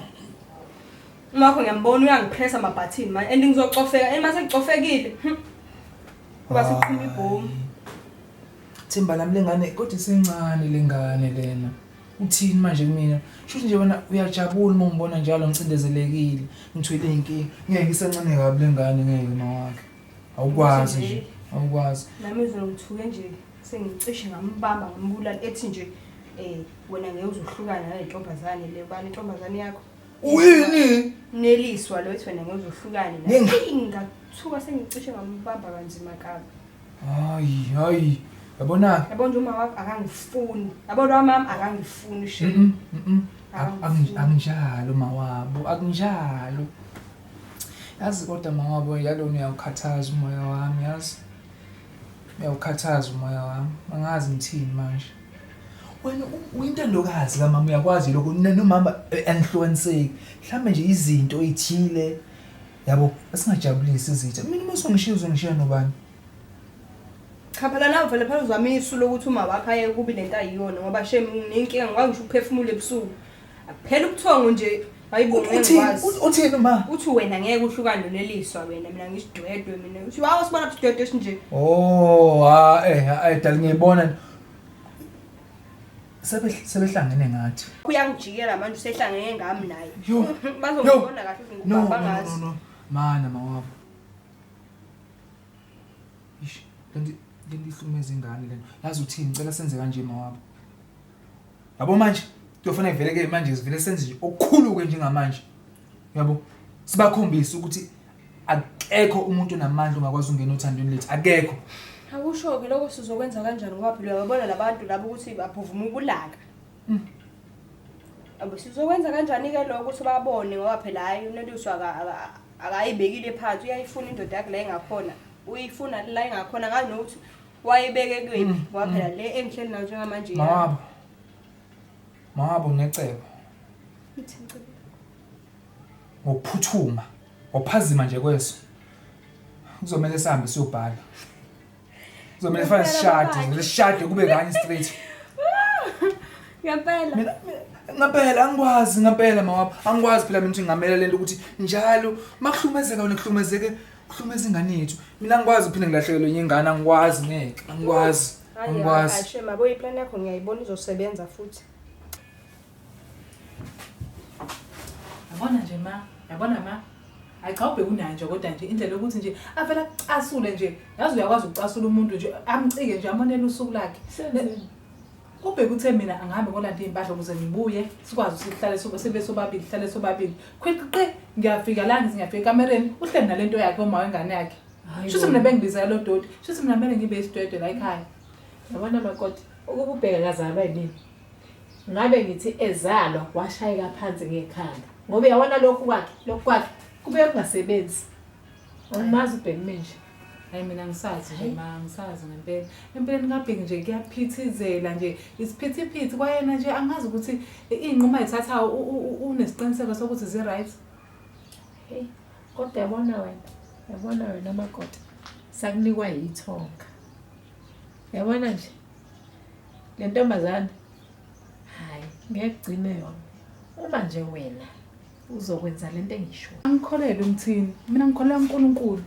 Uma wakho ngiyambona uyangipressa amabhathini manje and ngizocofeka, and mase ngicofekile. Kuba siqhuma ibhomu. Themba lami lengane kodwa isencane lengane lena. Uthini manje kumina? Shuthi nje wena uyajabula uma ungibona njalo ngicindezelekile, ngithwele inkinga. Ngeke ngisencane kabi lengane ngeke mawakhe. Awukwazi nje, awukwazi. Nami uzongithuke nje sengicishe ngambamba ngambulala ethi nje wena ngeke uzohlukana nale ntombazane le, ubani intombazane yakho? Uyini? Neliswa lo ethi wena ngeke uhlukane naye. Ngingathuka sengicishe ngambamba kanzima kabi. Hayi, hayi. Yabona? Yabona nje uma wakho akangifuni. Yabona mama akangifuni she. Akunjalo mawabo, akunjalo. Yazi kodwa mawabo yalona uyawukhathaza umoya wami, yazi. Uyawukhathaza umoya wami. Angazi ngithini manje. Wena uyintandokazi kamama uyakwazi lokho nomama influence. Mhlambe nje izinto ezithile yabo esingajabulisi izitha. Mina uma usongishiya uzongishiya nobani? Cha phela nawe vele phela uzama isu lokuthi uma wakho aye kubi lento ayiyona ngoba shame nginenkinga ngikwazi ngisho ukuphefumula ebusuku. Phela ubuthongo nje hayibo ngeke ngikwazi. Uthini uma? Uthi wena ngeke uhlukane noneliswa wena mina ngisidwedwe mina. Uthi wawu sibona isidwedwe esinje. Oh ha eh dali ngiyibona. Sebehlangene ngathi. Kuyangijikela manje usehlangene ngami naye. Bazongibona kahle ukuthi ngubaba ngazi. No no. Mana mawabo. Ish, lento ihlukumeza ingane lento. Yazi uthini ngicela senze kanje mawabo. Yabo manje kuyofanele vele ke manje sivele senze nje okukhulu ke njengamanje. Yabo sibakhombise ukuthi akekho umuntu onamandla ongakwazi ukungena othandweni lethu. Akekho. Awusho ke lokho sizokwenza kanjani ngoba phela uyabona labantu labo ukuthi baphuvuma ukulaka. Abo sizokwenza kanjani ke lokho ukuthi babone ngoba phela hayi uNeliswa akayibekile phansi uyayifuna indoda yakhe la engakhona. Uyifuna la engakhona ngazi nokuthi wayibeke kuyiphi ngoba phela le engihleli nayo njengamanje. Mawabo. Mawabo ngecebo. Ngokuphuthuma, ngokuphazima nje kweso. Kuzomela sihambe siyobhala. Kuzomela fanele sishade, sishade kube kanye straight. Ngempela. Mina ngempela angikwazi ngempela mawabo. Angikwazi phela mina ukuthi ngamela lento ukuthi njalo makuhlumezeka wena kuhlumezeke kuhlumeza ingane yethu. Mina angikwazi uphinde ngilahlekelwe enye ingane, angikwazi ngeke, angikwazi. Angikwazi. Hayi shame abo iplan yakho ngiyayibona izosebenza futhi. Yabona nje ma, yabona ma. Hayi cha ubheke unayo nje kodwa nje indlela yokuthi nje avela kucasule nje. Yazi uyakwazi ukucasula umuntu nje amcike nje amonele usuku lakhe. Ubheke uthe mina angihambe ngolanda iy'mpahla ukuze ngibuye sikwazi ukuthi sihlale sibe sobabili sihlale sobabili. Khwiqi ngiyafika la ngithi ngiyafika ekamereni uhleli nalento yakhe uma wengane yakhe. Shuthi mina bengibizela lo doti. Shuthi mina kumele ngibe isidwedwe la ekhaya. Yabona makoti ukuba ubheka kazalwa yimina. Ngabe ngithi ezalwa washayeka phansi ngekhanda. Ngoba uyabona lokhu kwakhe kube kungasebenzi. Angimazi ubheke nje. Hayi mina ngisazi nje ma, ngisazi ngempela. Empeleni kaBheki nje kuyaphithizela nje. Isiphithiphithi kwayena nje angazi ukuthi iy'nqumo ayithathayo unesiqiniseko sokuthi zi-right. Hey, kodwa yabona wena makoti. Sakunikwa yithonga. Yabona nje le ntombazane hayi ngeke kugcine yona. Uma nje wena uzokwenza lento engisho. Angikholelwe umthini. Mina ngikholelwa uNkulunkulu.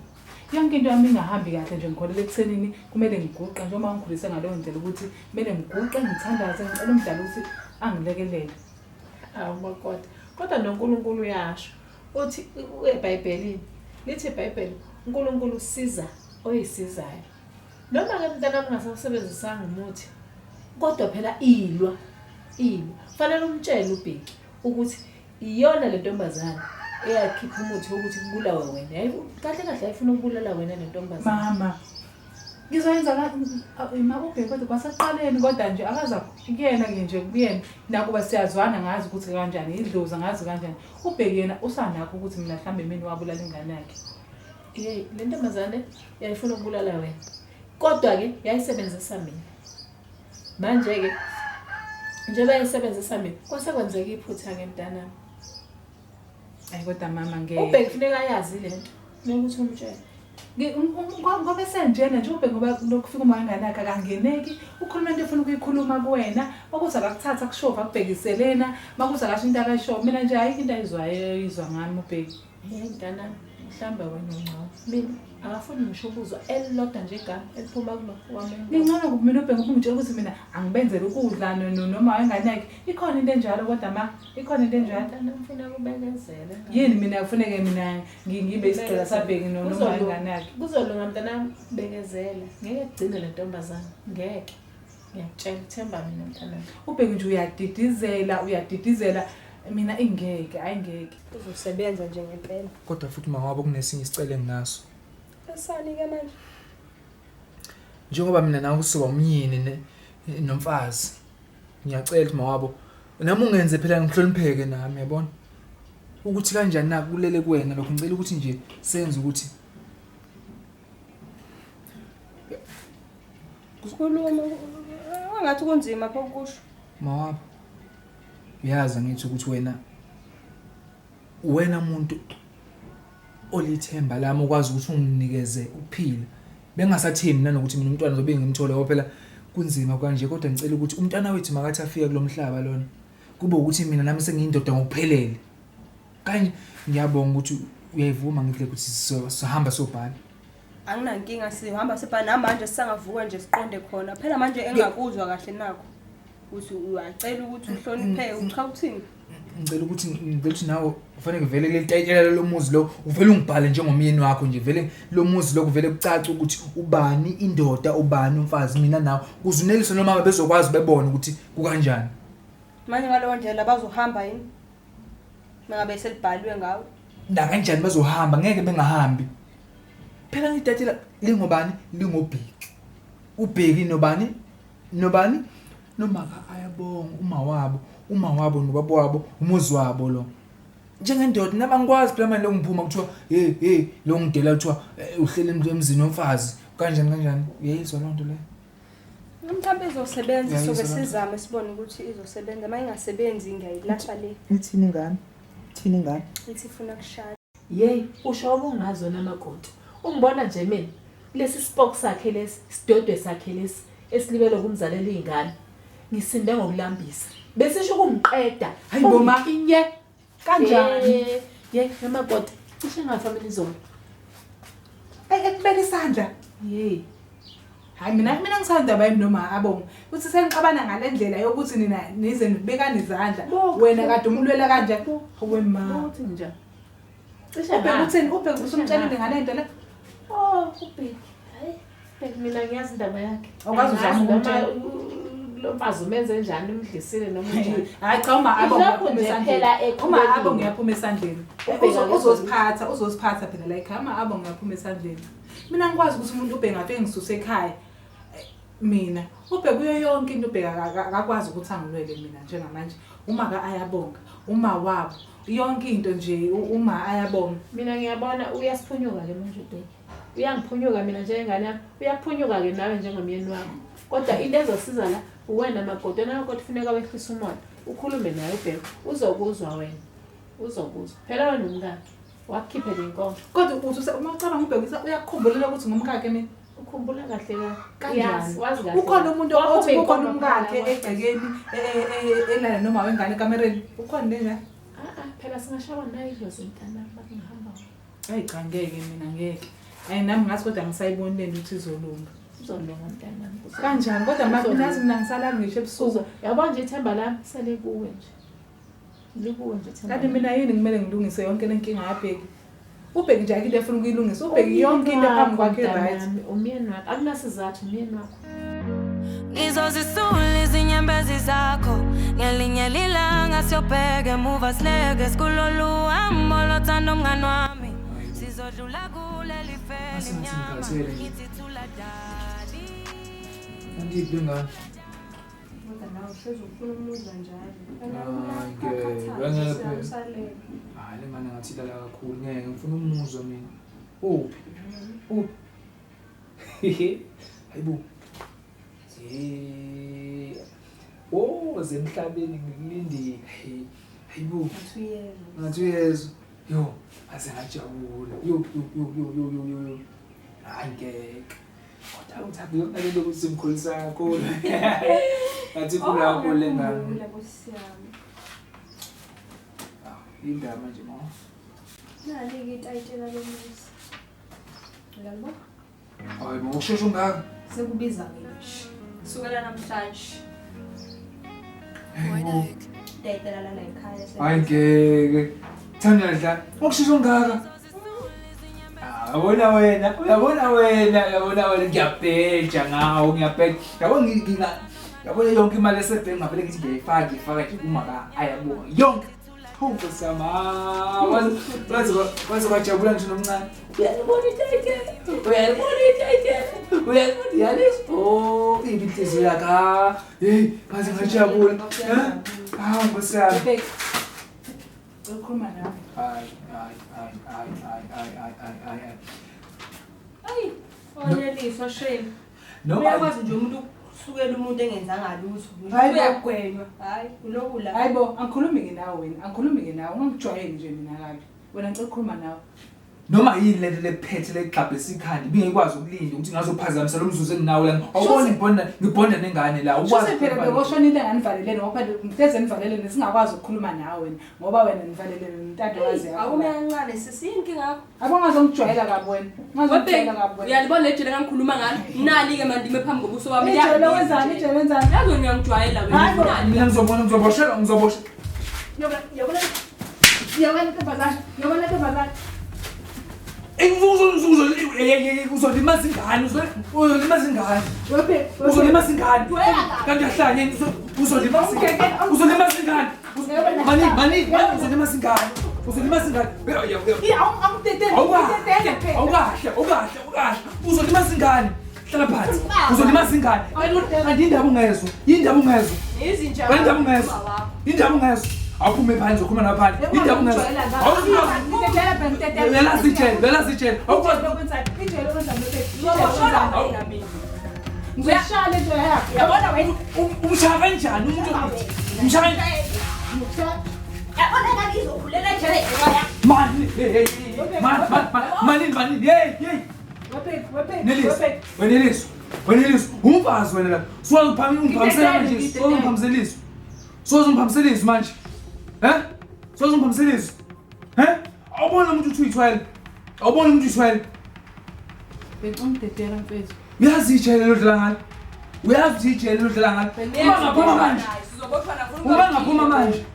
Yonke into yami ingahambi kahle nje ngikholelwa ekuthenini kumele ngiguqe njengoba ngikhulise ngaleyo ndlela ukuthi kumele ngiguqe ngithandaze ngicela umdala ukuthi angilekelele. Awu makoti, kodwa noNkulunkulu uyasho. Uthi eBhayibhelini, lithi iBhayibheli uNkulunkulu usiza oyisizayo. Noma ke mntanami ungasawusebenzisanga umuthi kodwa phela ilwa. Fanele umtshele uBheki ukuthi iyona le ntombazane eyakhipha umuthi wokuthi kubulawe wena. Kahle kahle ayifuna ukubulala wena le ntombazane. Mama, ngizoyenza ma uBheki kodwa kwasekuqaleni kodwa nje akaza kuyena nje kuyena nakuba siyazwana ngazi ukuthi kanjani idlozi ngazi kanjani. Ubheki yena usanakho ukuthi mina mhlambe mina wabulala ingane yakhe. Hey, le ntombazane yayifuna ukubulala wena. Kodwa ke yayisebenzisa mina. Manje ke njengoba yayisebenzisa mina kwase kwenzeka iphutha ke mntanami. Hayi kodwa mama ngeke. Ubheki kufuneka ayazi lento. Kumele ukuthi umtshele. Ngoba esenjena nje ubheki ngoba lokufika uma wengane yakhe akangeneki ukhuluma into efuna ukuyikhuluma kuwena makuthi akakuthatha kushova akubhekiselena makuthi akasho into akayisho mina nje ayikho into ayizwayo izwa ngami ubheki. Hey mntanami mhlawumbe wena ungcono. Mina akafuni ngisho ukuzwa elilodwa nje igama eliphuma kulo wami. Ngingcono mina ubheki ungitshela ukuthi mina angibenzele ukudla noma wengane yakhe. Ikhona into enjalo kodwa ma ikhona into enjalo. Mntanami ufuna kubekezela. Yini mina kufuneke mina ngibe isigqila sabheki noma wengane yakhe. Kuzolunga mntanami bekezela. Ngeke kugcine le ntombazane. Ngeke. Ngiyakutshela themba mina mntanami. Ubheki nje uyadidizela. Mina ingeke, ayingeke. Uzosebenza nje ngempela. Kodwa futhi mawabo kunesinye isicelo enginaso. Esani ke manje? Njengoba mina nawe usuka umyeni nomfazi. Ngiyacela ukuthi mawabo nami ungenze phela ngihlonipheke nami yabona. Ukuthi kanjani na kulele kuwena lokho ngicela ukuthi nje senze ukuthi Kukhuluma angathi kunzima pho ukusho. Mawabo uyazi ngithi ukuthi wena umuntu olithemba lami okwazi ukuthi unginikeze ukuphila. Bengasathembi nanokuthi mina umntwana zobe ngimthola ngoba phela kunzima kanje, kodwa ngicela ukuthi umntwana wethu makathi afike kulomhlaba lona kube ukuthi mina nami sengiyindoda ngokuphelele. Kanje ngiyabonga ukuthi uyayivuma ngithi ukuthi sihamba sobhala. Anginankinga, sihamba sibhala namanje sisangavuka nje siqonde khona. Phela manje engakuzwa kahle nakho ukuthi uyacela ukuthi uhlonipheke, ucha uthini? Ngicela ukuthi nawe ufanele vele leli tayitela lomuzi lo uvele ungibhale njengomyeni wakho nje, vele lo muzi lo kuvele kucace ukuthi ubani indoda ubani umfazi, mina nawe uzuneliswe nomama bezokwazi bebone ukuthi kukanjani. Manje ngaleyo ndlela bazohamba yini mangabe selibhaliwe ngawe? Na kanjani bazohamba, ngeke bengahambi. Phela ngitayitela lingobani? Lingobheki. Ubheki nobani? Nobani? Nomaka ayabonga uma wabo nobaba wabo umuzi wabo lo. Njengendoda nami angikwazi phela manje longiphuma kuthiwa hey hey lo ngidela kuthiwa uhlele emzini womfazi kanjani kanjani. Uyayizwa loo nto leyo? Mhlawumbe izosebenza, soke sizame sibone ukuthi izosebenza. Uma ingasebenzi ngiyayilahla le. Ithini ingane? Ithini ingane? Ithi ifuna kushada. Yey, usho ubungazo namakoti. Ungibona nje mina lesi spoke sakhe lesi, sidodwe sakhe lesi esilibele ukumzalela izingane. Ngisinde ngokulambisa. Besisho ukungiqeda. Hayibo ma. Inye. Kanjani? Yey, namakoti. Cishe ngafa mina izolo. Ekubeka isandla. Yey. Hayi mina ngisanda bayimi noma abonga. Uthi senixabana ngalendlela yokuthi nina nize nibekane izandla. Wena kade umlwela kanje. Hawe ma. Uthi njani? Cishe ubheka uthini? Ubheka usumtshelile ngalento le. Oh, ubheka. Hayi, bheka mina ngiyazi indaba yakhe. Awukwazi uzama ukumtshela. Lo mfazi umenze njani, umdlisile noma unjani? Hayi cha, uma abonga uyaphuma esandleni. Uma abonga uyaphuma esandleni. Uzoziphatha phela la ekhaya. Uma abonga uyaphuma esandleni. Mina ngikwazi ukuthi umuntu ubheka ngafike ngisuse ekhaya. Mina ubheka kuyo yonke into, ubheka akakwazi ukuthi angilwele mina njengamanje. Uma ka ayabonga, uma wabo yonke into nje uma ayabonga. Mina ngiyabona uyasiphunyuka ke manje ubheka. Uyangiphunyuka mina njengengane yami, uyaphunyuka ke nawe njengomyeni wakho. Kodwa into ezosiza la uwena makoti, wena makoti kufuneka wehlise umoya, ukhulume naye ubheka, uzokuzwa wena. Uzokuzwa. Phela wena umkakhe wakukhiphela inkomo. Kodwa uthi uma ucabanga ubheka uyakukhumbula ukuthi ngumkakhe mina. Ukhumbula kahle kanjani? Ukhona umuntu othi kukhona umkakhe egcekeni elala noma wengane ekamereni. Ukhona nje? Phela singashawa naye idlozi mntanami bakungihamba. Hayi cha ngeke mina ngeke. Hayi nami ngathi kodwa ngisayiboni lento ukuthi izolunga. Uzolunga mntanami. Kanjani kodwa manje mina ngisalala ngisho ebusuku. Yabona nje ithemba lami sele kuwe nje. Likuwe nje ithemba. Kanti mina yini kumele ngilungise yonke lenkinga yabheki? Ubheki nje akho into efuna ukuyilungisa, ubheki yonke into phambi kwakhe right. Umyeni wakho akunasizathu umyeni wakho. Ngizozisula izinyembezi zakho ngelinye lilanga siyobheka emuva sileke sikulolu hambo lothando mngani wami. Sizodlula kuleli feli mnyama ngithi thula dali. Andiphi ngane? Kodwa nawe uhlezi ufuna umuzwa njalo. Hayi le ngane ngathi ilala kakhulu, ngeke ngifuna umuzwa mina. Uphi? Uphi? Hayibo. Oh, zemhlabeni ngikulindile. Hayibo. Ngathi uyezwa. Yo, aze ngajabula. Yo yo yo yo yo yo yo. Hayi ngeke. Kodwa uthanda yonke lento ukuthi simkhulisa kakhulu. Ngathi khula kakhulu le ngane. Indaba manje ma. Nali-ke itayitela lomuzi. Uyalibona? Hayi bo, usheshe ungaka. Sekubiza mina nje. Sukela namhlanje. Itayitela lala ekhaya. Hayi ngeke. Thanda dla. Ukusheshe ungaka. Uyabona wena, uyabona wena, uyabona wena ngiyabheja ngawo, ngiyabheja. Yabo nginga yabona yonke imali esebhenki ngavele ngithi ngiyayifaka, ngiyifaka nje kuma ka ayabonga. Yonke. Hawu Nkosi yami, waze wajabula ngisho nomncane. Uyalibona itayitela, uyalibona itayitela, uyalibona yaliswa. Oh, ibi inhliziyo yakhe. Hey, ngaze ngajabula. Hawu Nkosi yami. Bheki. Ukhuluma nawe. Hayi, hayi, hayi, hayi, hayi, hayi, hayi, hayi, hayi. Ayi, waneliswa shame. Noma Uyakwazi nje umuntu ukusukela umuntu engenzanga lutho. Hayi bo. Uyagwenywa. Hayi, ulokula. Hayi bo, angikhulumi ke nawe wena, angikhulumi ke nawe. Ungangijwayeli nje mina kabi. Wena ngicela ukukhuluma nawe. Noma yini lento lephethe legxabhisa ikhanda ibingekwazi ukulinda ukuthi ngazophazamisa lo mzuzu enginawo la. Awuboni ngibonda nengane la. Shuthi phela beboshonile nganivalelene ngoba phela ngihleze nivalelene singakwazi ukukhuluma nawe wena ngoba wena nivalelene nentandokazi yakho. Awume kancane sisi yini inkinga yakho? Abo ungazongijwayela kabi wena. Ungazongijwayela kabi wena. Uyalibona le jele engangikhuluma ngalo? Nali-ke manje phambi kobuso wami. Ijele wenzani? Ijele wenzani? Yazi wena uyangijwayela wena. Hayi bo. Nali. Mina ngizobona ngizoboshelwa ngizobosha. Yabona yabona yabona ntombazane, yabona ntombazane. Uzolimaza ingane, uzolimaza ingane. Webheki. Uzolimaza ingane. Kanti uyahlanya yini? Uzolimaza ingane. Uzolimaza ingane. Mani, mani, mani uzolimaza ingane. Uzolimaza ingane. Awungidedeli. Awukahle, awukahle, awukahle, awukahle. Uzolimaza ingane. Hlala phansi. Uzolimaza ingane. Kanti indaba ungezwa. Indaba ungezwa. Izinja. Indaba ungezwa. Indaba ungezwa. Awuphume phandle uzokhuluma nawe phandle. Indaba ungezwa. Ngidedela phela ngidedela. Uyalazi ijele, uyalazi ijele. Awukwazi. Ijele wenzani Webheki? Uzoboshwa wena mina. Ngizoshaya lento yakho. Yabona wena. Umshaya kanjani umuntu? Umshaya kanjani? Yabona ingane izokhulela ejele ngenxa yakho. Mani, hey, hey, hey, mani, mani, mani, mani, hey, hey. Webheki, Webheki. Neliswa, Webheki. weneliswa, weneliswa. Umfazi wena la. Suwazi ungiphamisela manje, suwazi ungiphamisela izwi. Suwazi ungiphamisela izwi manje. Eh? Suwazi ungiphamisela izwi. Eh? Awubona umuntu uthi uyithwele. Awubona umuntu uyithwele. Bheki ungidedela mfethu. Uyazi ijele lodlala ngalo. Uyazi ukuthi ijele lodlala ngalo. Uma ngaphuma manje. Sizoboshwa nafuna Uma ngaphuma manje.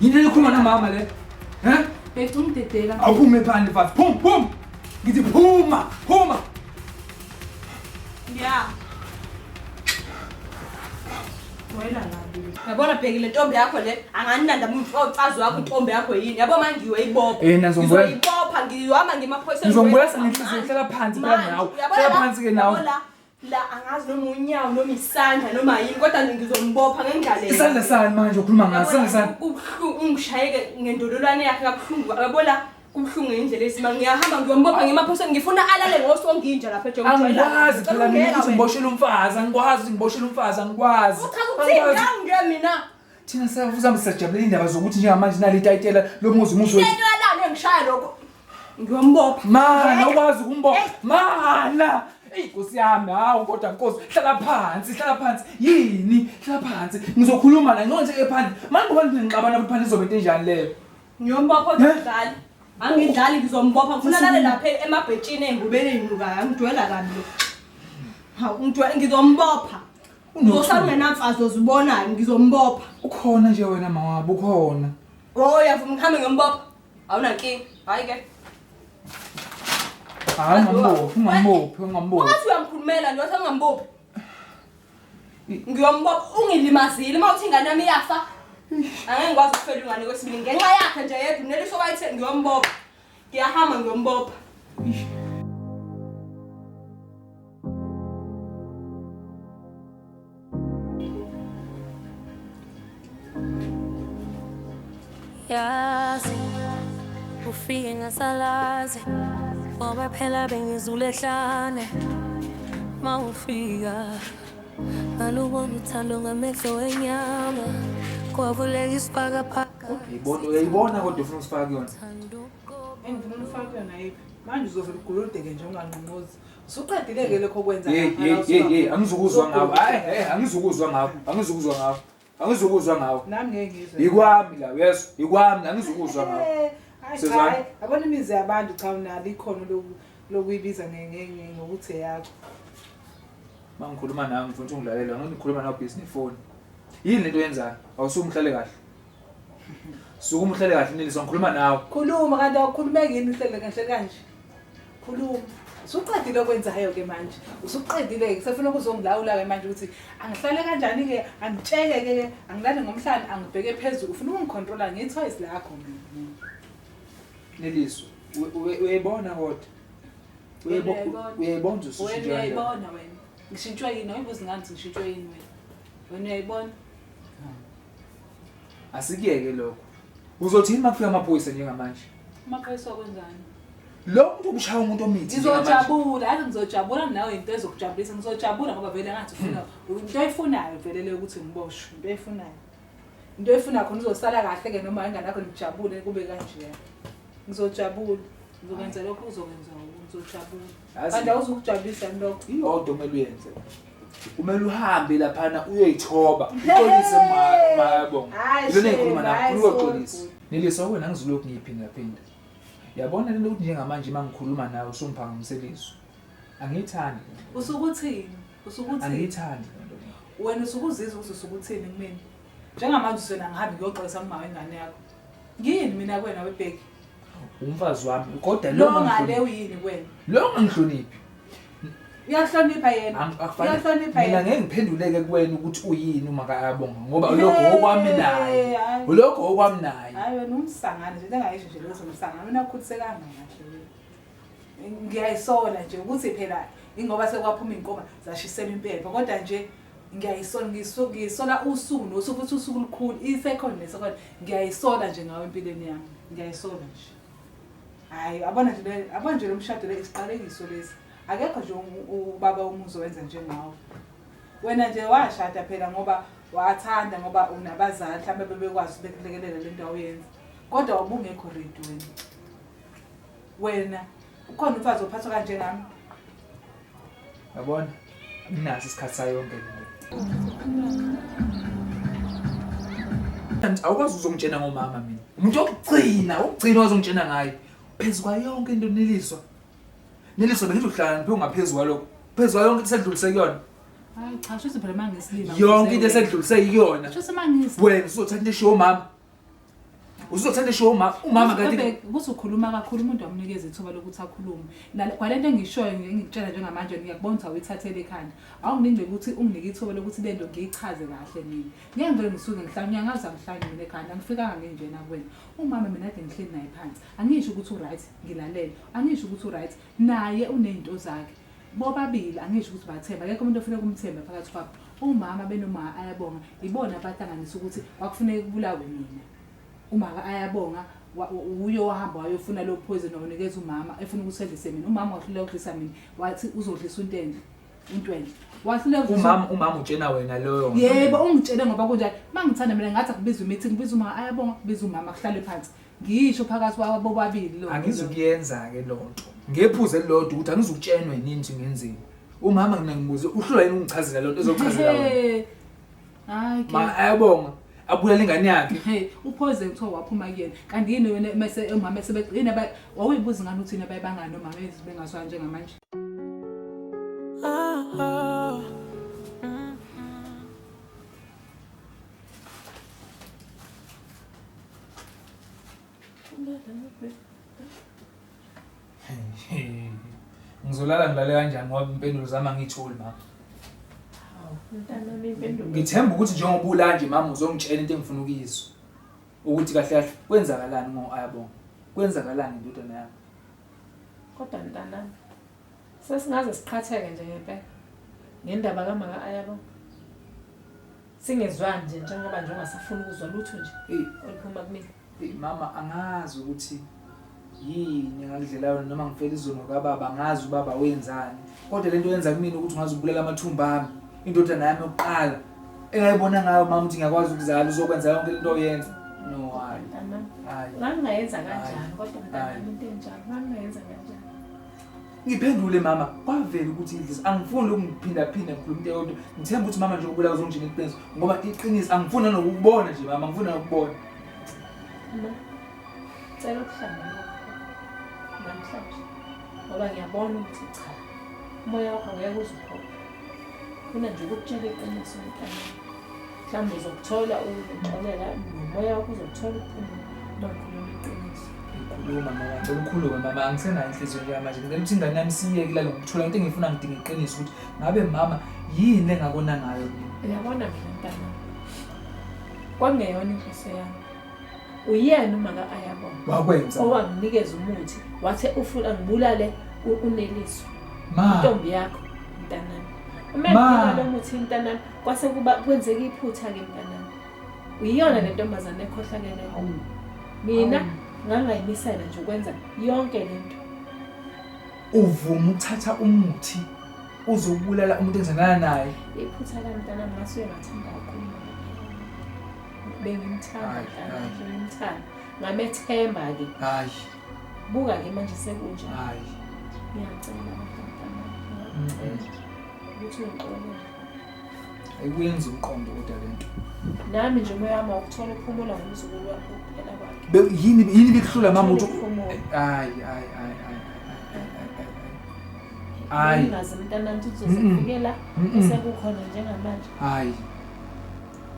Yini lekhuluma nomama le? Eh? Bheki ungidedela. Awuphume phandle mfazi. Phum, phum. Ngithi phuma, phuma. Yeah. Wena kabi. Yabona Bheki le ntombi yakho le anganilanda umuntu ocazi wakho intombi yakho yini. Yabo manje ngiyoyibopha. Eh, ngizombulala. Ngizoyibopha ngiyohamba ngemaphoyiseni. Ngizombulala ngenhliziyo hlala phansi phela nawe. Hlala phansi ke nawe. La la angazi noma unyawo noma isandla noma yini kodwa nje ngizombopha ngendlela. Isandla sani manje ukhuluma ngaso isandla sani? Kubuhlungu ungishayeke ngendololwane yakhe kabuhlungu. Yabo la kubuhlungu ngendlela esimanga. Ngiyahamba ngiyombopha ngemaphoyiseni ngifuna alale ngosonginja lapha ejele. Angikwazi phela mina ukuthi ngiboshele umfazi, angikwazi ngiboshele umfazi, angikwazi. Uchaza ukuthini ngange mina? Thina savuza sijabulela indaba zokuthi njengamanje nali itayitela lomuzi umuzi wethu. Into yalana engishaya lokho. Ngiyombopha. Mana ukwazi ukumbopha. Mana. Eyi Nkosi yami, hawu kodwa Nkosi, hlala phansi, hlala phansi. Yini? Hlala phansi. Ngizokhuluma la ngicela nje phandle. Manje ngoba ngixabana futhi phandle izobe into enjani leyo? Ngiyombopha ngidlali. Angidlali ngizombopha ngifuna lale lapha emabhetshini engubeni ezinukayo angijwayela kabi lo. Hawu ngijwayela ngizombopha. Uzosala ungenamfazi ozibonayo ngizombopha. Ukhona nje wena mawabo ukhona. Oh uyavuma ngihambe ngiyombopha. Awunankinga. Hayi ke. Hayi ungambophi, ungambophi, ungambophi. Ungathi uyamkhulumela nje wathi angambophi. Ngiyombopha ungilimazile uma uthi ingane yami iyafa. Angeke ngikwazi ukufela ingane kwesibili ngenxa yakhe nje yedwa uNeliso wayethe ngiyombopha. Ngiyahamba ngiyombopha. Yazi ufike ngasalazi ngoba phela bengizule ehlane mawufika ngalubona uthando ngamehlo enyama kwavuleka isibhakabhaka. Uyayibona, uyayibona kodwa ufuna usifaka kuyona. Engifuna ufake kuyona yiphi? Manje uzovela uguludeke nje unganqonqozi. Usuqedile ke lokho okwenza Hey, lapha, hey, la hey, hey, usuka- angizukuzwa ngawe. Hayi, hey, angizukuzwa ngawe. Angizukuzwa ngawe. Angizukuzwa ngawe. Nami ngeke ngizwe. Ikwami la, yes, ikwami la, angizukuzwa ngawe. Hayi, Sizwana? hayi, yabona imizi yabantu cha unalo ikhono lokuyibiza ngokuthi eyakho. Uma ngikhuluma nawe ngifuna ukuthi ungilalele, angeke ngikhuluma nawe busy nefoni. Yini lento oyenzayo? Awusuke umhlale kahle. Suka umhlale kahle Neliswa, ngikhuluma nawe. Khuluma kanti awukhulumeki yini uhlele kahle kanje? Khuluma. Usuqedile okwenzayo-ke manje, usuqedile-ke, sefuna ukuzongilawula-ke manje ukuthi angihlale kanjani-ke, angitsheke-ke, angilale ngomhlane, angibheke phezulu, ufuna ukungikhontrola ngethoyisi lakho mina. Neliswa, uyayibona kodwa. Uyayibona usushintshwe. Wena uyayibona wena. Ngishintshwe yini? Awuyibuzi ngani ukuthi ngishintshwe yini wena? Wena uyayibona? Asikuyeke lokho. Uzothini uma kufika amaphoyisa njengamanje? Amaphoyisa okwenzani? Lo muntu ubushaya umuntu omithi. Ngizojabula, yazi ngizojabula nawe into ezokujabulisa. Ngizojabula ngoba vele ngathi ufuna into oyifunayo vele le ukuthi ngiboshwe, into oyifunayo. Into oyifunayo khona uzosala kahle ke noma ingane yakho nijabule kube kanjeya. Ngizojabula. Ngizokwenza lokho uzokwenza ngizojabula. Kanti awuzukujabulisa lokho. Iyodwa kumele uyenze. Kumele uhambe laphana uyoyithoba. Uxolise mayabonga. Ilona engikhuluma nawe, uyoxolisa. Neliswa wena angizulokhu ngiyiphinda phinda. Yabona lento ukuthi njengamanje uma ngikhuluma nawe usungiphakamisela izwi. Angiyithandi. Usukuthini? Usukuthini? Angiyithandi lento. Wena usukuzizwa ukuthi usukuthini kumina? Njengamanje usena ngihambe ngiyoxolisa kuma wengane yakho. Ngiyini mina kuwena webheki? Umfazi wami kodwa lo ngale uyini kuwena? Lo ngangihloniphi. Uyahlonipha yena. Uyahlonipha yena. Mina ngeke ngiphenduleke kuwena ukuthi uyini uma kayabonga ngoba lokho okwami naye. Lokho okwami naye. Hayi wena umsangane nje engayisho nje lezo umsangane wena ukhulisekanga kahle wena. Ngiyayisola nje ukuthi phela ingoba sekwaphuma inkomo zashisela impepho kodwa nje ngiyayisola ngisola usuku nosuku futhi usuku lukhulu isekhona nesekhona ngiyayisola nje ngawe empilweni yami ngiyayisola nje. Hayi abona nje abona nje lo mshado le isiqalekiso lesi. Akekho nje ubaba umuzi owenza njengawe. Wena nje washada phela ngoba wathanda ngoba unabazali mhlawumbe bebekwazi bekulekelela le nto awuyenza. Kodwa ubungekho ready wena. Wena ukhona umfazi ophathwa kanjengami. Yabona? Nginaso isikhathi sayo yonke le nto. Awukwazi uzongitshena ngomama mina. Umuntu wokugcina, wokugcina ozongitshena ngaye. Phezu kwayo yonke into Neliswa. Neliswa bengizohlala ngaphezu kwalokho. Phezu kwayo yonke into esedlulise kuyona. Hayi cha, shuthi phela mangisilima. Yonke into esedlulise kuyona. Shuthi mangisi. Wena uzothatha into eshiwo umama. Uzothatha eshiwo umama, umama kanti kuzokhuluma kakhulu umuntu amnikeza ithuba lokuthi akhulume. Kwalento engishoyo ngikutshela njengamanje ngiyakubona ukuthi awuyithathele ekhanda. Awunginike ukuthi unginike ithuba lokuthi lento ngiyichaze kahle mina. Ngeke ngivele ngisuke ngihlanye ngiyangazi angihlanye mina ekhanda angifikanga nginjena kuwena. Umama mina kade ngihleli naye phansi. Angisho ukuthi uright ngilalele. Angisho ukuthi uright naye unezinto zakhe. Bobabili angisho ukuthi bathemba akekho umuntu ofuna ukumthemba phakathi kwabo. Umama benoma ayabonga ibona abahlanganisa ukuthi kwakufuneka kubulawe mina. Umama ayabonga uyo wahamba wayofuna lo poison wawunikeza umama efuna ukuthi edlise mina. Umama wahluleka ukudlisa mina wathi uzodlisa uNtwenhle. Untwenhle wahluleka umama umama utshena wena loyo. Yebo ungitshele ngoba kunjani. Mangithanda mina ngathi akubiza meeting kubiza umama ayabonga kubiza umama kuhlale phansi. Ngisho phakathi kwabo bobabili lo. Angizukuyenza ke lonto. Ngephuze lodwa ukuthi angizukutshenwe yini ukuthi ngenzeni. Umama mina ngibuze uhlulwa yini ungichazela lonto ezokuchazela wena. Hayi ke. Ma ayabonga abulala ingane yakhe. Hey, uphoze kuthiwa waphuma kuyena. Kanti yini wena mase umama sebegcina wawuyibuza ngani ukuthi yini abayibangani nomama bengazwani njengamanje. Ngizolala ngilale kanjani ngoba impendulo zami angiyitholi mama. Hawu, mntanami impendulo. Ngithemba ukuthi njengoba ula nje mama uzongitshela into engifuna ukuyizwa. Ukuthi kahle kahle kwenzakalani ngo ayabonga. Kwenzakalani indodana yami? Kodwa mntanami sesingaze siqhatheke nje ngempela ngendaba kamaka ayabonga. Singezwani nje njengoba nje ungasafuni ukuzwa lutho nje oluphuma kumina. Hey mama angazi ukuthi yini ngakudlela noma ngifela izono kababa angazi ubaba wenzani. Kodwa lento yenza kumina ukuthi ungaze ubulala amathumba ami. Indodana yami yokuqala engayibona ngayo mama ukuthi ngiyakwazi ukuzala uzokwenza yonke lento oyenza. No hayi. Hayi. Ngangingayenza kanjani kodwa mntanami into enjalo ngangingayenza kanjani? Ngiphendule mama, kwavela ukuthi idlisa angifuni ukungiphinda phinda ngikhuluma into eyodwa. Ngithemba ukuthi mama nje ubulala uzongitshela iqiniso ngoba iqiniso angifuni nokukubona nje mama, ngifuna nokubona. Ma, cela ukuhlangana namhlanje ngoba ngiyabona ukuthi cha umoya wakho ngeke uze uphole. Funa nje ukukutshela iqiniso mntanami. Mhlawumbe uzokuthola ukuxolela nomoya wakho uzokuthola ukuphumula. Ngikhuluma iqiniso. Ngikhuluma mama, ngicela ukhulume mama, angisenayo inhliziyo njengamanje. Ngicela ukuthi ingane yami siyeke ilale ngokuthola into engifuna, ngidinga iqiniso ukuthi ngabe mama yini engakona ngayo mina. Uyabona mina mntana. Kwakungeyona inhloso yami. Uyena umaka Ayabonga. Wakwenza. Owanginikeza umuthi wathi ufuna ngibulale uNeliswa. Ma. Intombi yakho mntanami. Uma nginika lo muthi mntanami kwase kuba kwenzeka iphutha ke mntanami. Uyiyona le ntombazane ekhohlakele. Mina ngangayimisela nje ukwenza yonke lento. Uvuma ukuthatha umuthi uzobulala umuntu engizalana naye. Iphutha lami mntanami ngasuke ngathanda kakhulu. Bengimthanda mntanami, bengimthanda. Ngamethemba ke. Hayi. Buka ke manje sekunje. Hayi. Ngiyacela mntanami. Ngiyacela ukuthi ungixolele. Ayikwenzi umqondo kodwa lento. Nami nje umoya wami awukuthola ukuphumula ngomzukulu wakho kuphela kwakhe. Yini bekuhlula mama ukuthi hayi hayi hayi hayi. Ngingazi mntanami ukuthi uzozifikela sekukhona njengamanje. Hayi.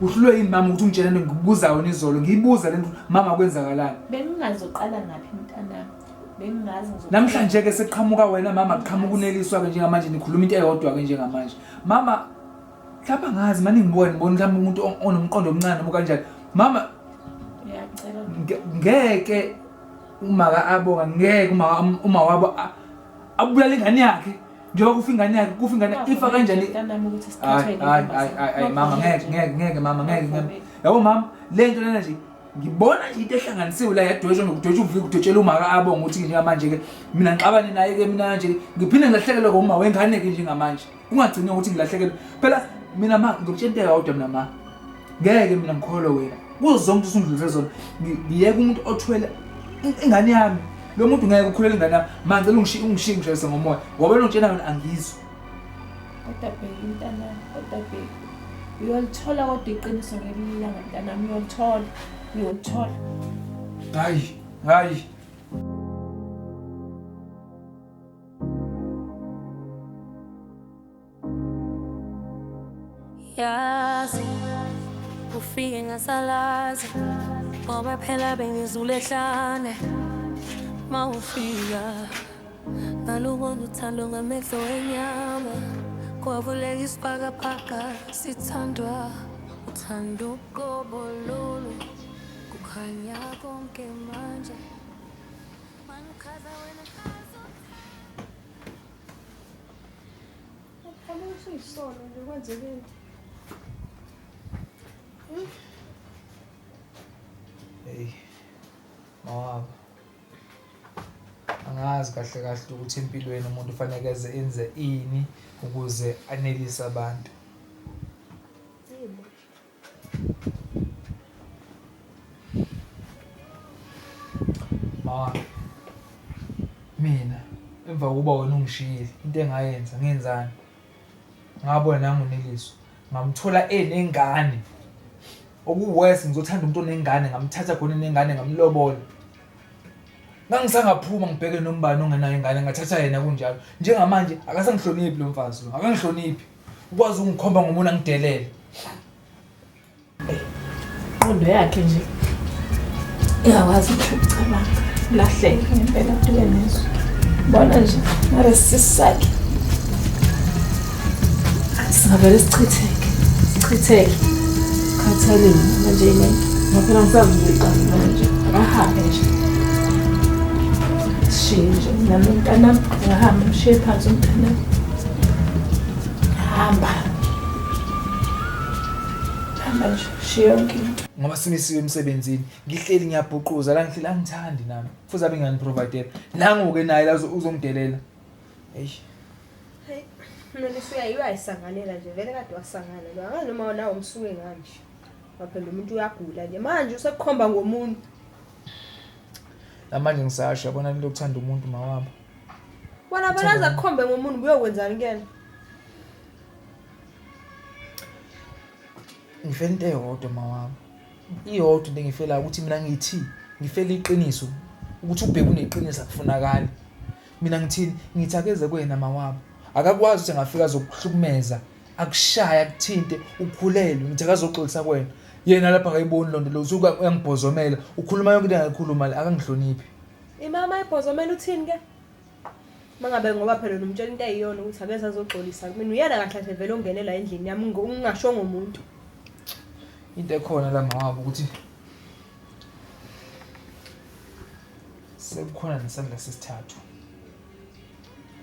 Uhlulwe yini mama ukuthi ungitshele ngikubuza wena izolo, ngiyibuza lento mama kwenzakalani? Bengingazoqala ngaphi mntanami? Bengingazi ngizoqala. Namhlanje ke seqhamuka wena mama, qhamuka uNeliswa ke njengamanje nikhuluma into eyodwa ke njengamanje. Mama mhlawumbe angazi manje ngibona ngibona mhlawumbe umuntu onomqondo omncane noma kanjani. Mama ngiyacela ngeke umaka Abonga, ngeke uma wabo abulala ingane yakhe. Njengoba kufa ingane yakhe, kufa ingane ifa kanjani? Mntanami ukuthi sithathwe Hayi hayi hayi mama ngeke ngeke ngeke mama ngeke ngeke. Yabo mama le nto lena nje ngibona nje into ehlanganisiwe la yadwetshwa ngokudwetshwa uvika udwetshela umaka Abonga ukuthi njengamanje ke mina ngixabane naye ke mina nje ngiphinde ngilahlekelwe ngoma wengane ke njengamanje. Ungagcini ukuthi ngilahlekelwe. Phela mina ma ngizokutshela into eyodwa mina ma. Ngeke mina ngikholwe wena. Kuzo zonke usundlulise zona. Ngiyeke umuntu othwele ingane yami. Lo muntu ngeke ukhulele ingane yami. Ma ngicela ungishiye ungishiye ngishayise ngomoya. Ngoba wena ungitshela wena angizwa. Kodwa bheki mntanami, kodwa bheki. Uyolithola kodwa iqiniso ngelinye ilanga mntanami, uyolithola. Uyolithola. Hayi, hayi. Yazi ufike ngasalazi ngoba phela bengizule ehlane mawufika ngalubona uthando ngamehlo enyama kwavuleka isibhakabhaka sithandwa uthando uqobo lolu kukhanya konke manje manuchaza wena chaza. Uqhamuka usuyisolo nje kwenzekeni? Hey, mawabo. Angazi kahle kahle ukuthi empilweni umuntu ufanele eze enze ini ukuze anelise abantu. Mawabo. Mina emva kokuba wena ungishiyile into engayenza ngenzani? Ngabona nanguNeliswa ngamthola enengane. Okuworse ngizothanda umuntu onengane, ngamthatha khona enengane ngamlobola. Ngangisangaphuma ngibheke nombani ongenayo ingane, ngathatha yena kunjalo. Njengamanje akasangihloniphi lo mfazi lo, akangihloniphi. Ukwazi ukungikhomba ngomuntu angidelele. Ingqondo yakhe nje iyakwazi ukucabanga, lahleke ngempela kuduke nezwe. Bona nje nalesi sakhe singavele sichitheke, sichitheke. Khathaleni manje yile nto. Ngoba phela ngisavuka manje, akahambe nje. Sishiye nje nami umntanami, ngahamba ngishiye phansi umntanami. Hamba. Hamba nje, shiye yonke into. Ngoba simisiwe emsebenzini, ngihleli ngiyabhuquza la ngihleli angithandi nami. Futhi abe ngiyaniprovidela. Nangu-ke naye la uzongidelela. Eish. Hey, mina usuyayiwa ayisanganela nje vele kade wasangana lo. Angazi noma nawe umsuke nganje. Waphela umuntu uyagula nje. Manje usekukhomba ngomuntu. Namanje ngisasho yabona into yokuthanda umuntu mawabo. Wena phela aze akukhombe ngomuntu uyokwenzani kuyena? Ngifela into eyodwa mawabo. Iyodwa into engifelayo ukuthi mina ngithi ngifela iqiniso ukuthi ubheke uneqiniso akufunakali. Mina ngithini ngithi akeze kuwena mawabo. Akakwazi ukuthi angafika azokuhlukumeza, akushaya, akuthinte, ukhulelwe, ngithi akazoxolisa kuwena. Yena lapha akayiboni lonto lo usuka uyangibhozomela. Ukhuluma yonke into engayikhuluma la akangihloniphi. Imama ibhozomela uthini ke? Mangabe ngoba phela nomtshela into eyiyona ukuthi akeze azoxolisa kumina uyena kahle kahle vele ongene la endlini yami ngingashongo umuntu. Into ekhona la mawabo ukuthi sekukhona nesandla sesithathu.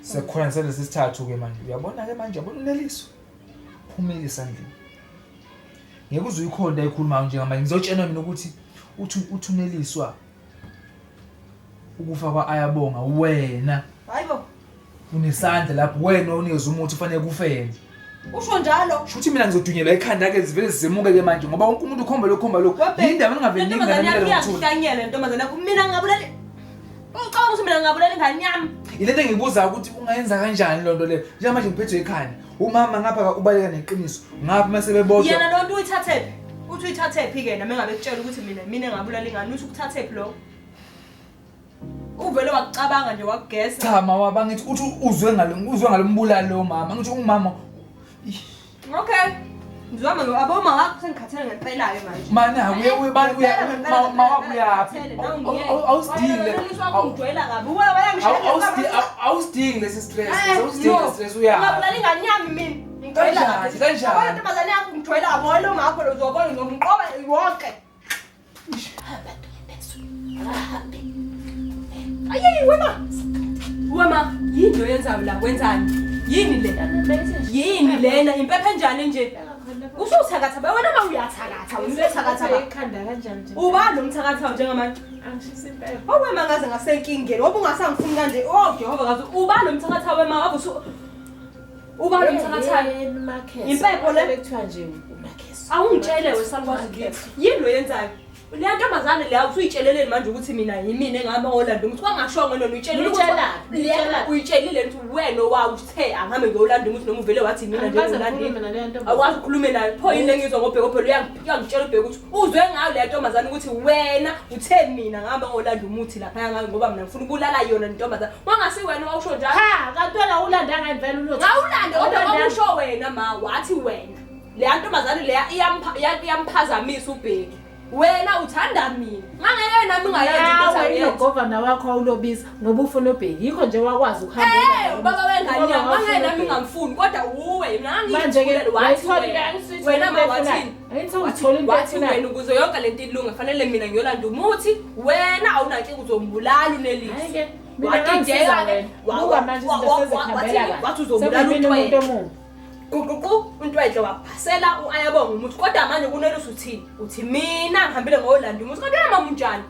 Sekukhona nesandla sesithathu ke manje. Uyabona ke manje yabona uneliso. Phumile esandleni. Ngeke uze uyikhonde ayikhulumayo njengamanje. Ngizotshena mina ukuthi uthi uthuneliswa ukufa kwa Ayabonga wena. Hayibo. Unesandla lapho wena onikeza umuthi ufanele kufe yena. Usho njalo. Shuthi mina ngizodunyelwa ekhanda ke zivele zizemuke ke manje ngoba wonke umuntu ukhomba lokho khomba lokho. Yindaba ngingaveli Intombazane yakho iyakuhlanyela le ntombazane yakho. Mina ngingabulala. Ucabanga ukuthi mina ngingabulala ingane yami? Yilento engibuza ukuthi ungayenza kanjani lonto leyo. Njengamanje ngiphethwe ikhanda. Umama ngapha ubaleka neqiniso. Ngapha mase beboshwa. Yena lonto uyithathephi? Uthi uyithathephi ke nami engabe kutshela ukuthi mina mina ngabulala ingane uthi ukuthathephi lokho? Uvele wakucabanga nje wakugesa. Cha mama bangithi uthi uzwe ngalo uzwe ngalombulali lo mama. Ngithi ungumama. Okay. Ngizwama ngo aboma wakho sengikhathele ngempela ke manje. Mana uye uye bani uya mama uyaphi? Awusidingi. Ungijwayela kabi. Ubona bayangishaya. Awusidingi lesi stress. Awusidingi stress uya. Ungabulala ingane yami mina. Ngijwayela kabi. Kanjani? Yabona intombazane yakho ngijwayela kabi. Wena umakho lo uzobona ngizomqoba wonke. Ayi wema. Wema yini oyenzayo la wenzani? Yini le? Yini lena impephe enjani nje? Usuthakatha ba wena ma uyathakatha wena uyathakatha ba. Ikhanda kanjani nje? Uba lo mthakatha njengamanje. Angishisa impepho. Owema ngaze ngasenkingeni ngoba ungasangifuni kanje. Oh Jehova ngaze uba lo mthakatha wema ngabe usu Uba lo mthakatha. Impepho le? Kuthiwa nje umakheso. Awungitshele wesalukwazi kithi. Yini lo yenzayo? Leya ntombazane leya usuyitsheleleni manje ukuthi mina yimina engihamba ngolanda umuthi wangashongo nona uyitshelile ukuthi Ngitshelaphi? Ngitshelaphi? uyitshelile ukuthi wena owawuthe angihambe ngiyolanda umuthi noma uvele wathi mina nje Angikaze ngiyolandile. ngikhulume naleya ntombazane. Awukwazi ukukhulume nayo pho yini lengizwa ngobheko phela uyangitshela ubheko ukuthi uzwe ngayo leya ntombazane ukuthi wena uthe mina ngihamba ngolanda umuthi laphaya ngayo ngoba mina ngifuna ukubulala yona le ntombazane wangasi wena wawusho njalo Ha, kanti wena ulandanga impela umuthi. ngawulanda kodwa Awulandanga. kwakusho wena ma wathi wena leya ntombazane leya iyamphazamisa ubheki wena uthanda mina ngangeke nami ngayenza into Nawe engiyenza. inogovana wakho awulobisa ngoba ufuna ubheki. Yikho nje wakwazi ukuhamba. Eh, ubaba wengane Ngoba yami wawufuna ngangeke nami ubheki. ngamfuni kodwa uwe mina Manje ke ngangiyithulela wathi wayithola wena into wena ma efunayo. wathini Angithi uyithola into wathi efunayo. wena ukuze yonke lento ilunge fanele mina ngiyolanda umuthi wena awunankinga uzombulala unelisi Hhayi-ke, mina ngangisiza wena. Buka manje izinto sezikhambela kahle. wathi uzobulala Sekuyimina umuntu untwele omubi. Guququ untwenhle waphasela u-ayabonga umuthi kodwa manje kunelisi uthini uthi mina ngihambile ngolanda umuthi kodwa wena mama unjani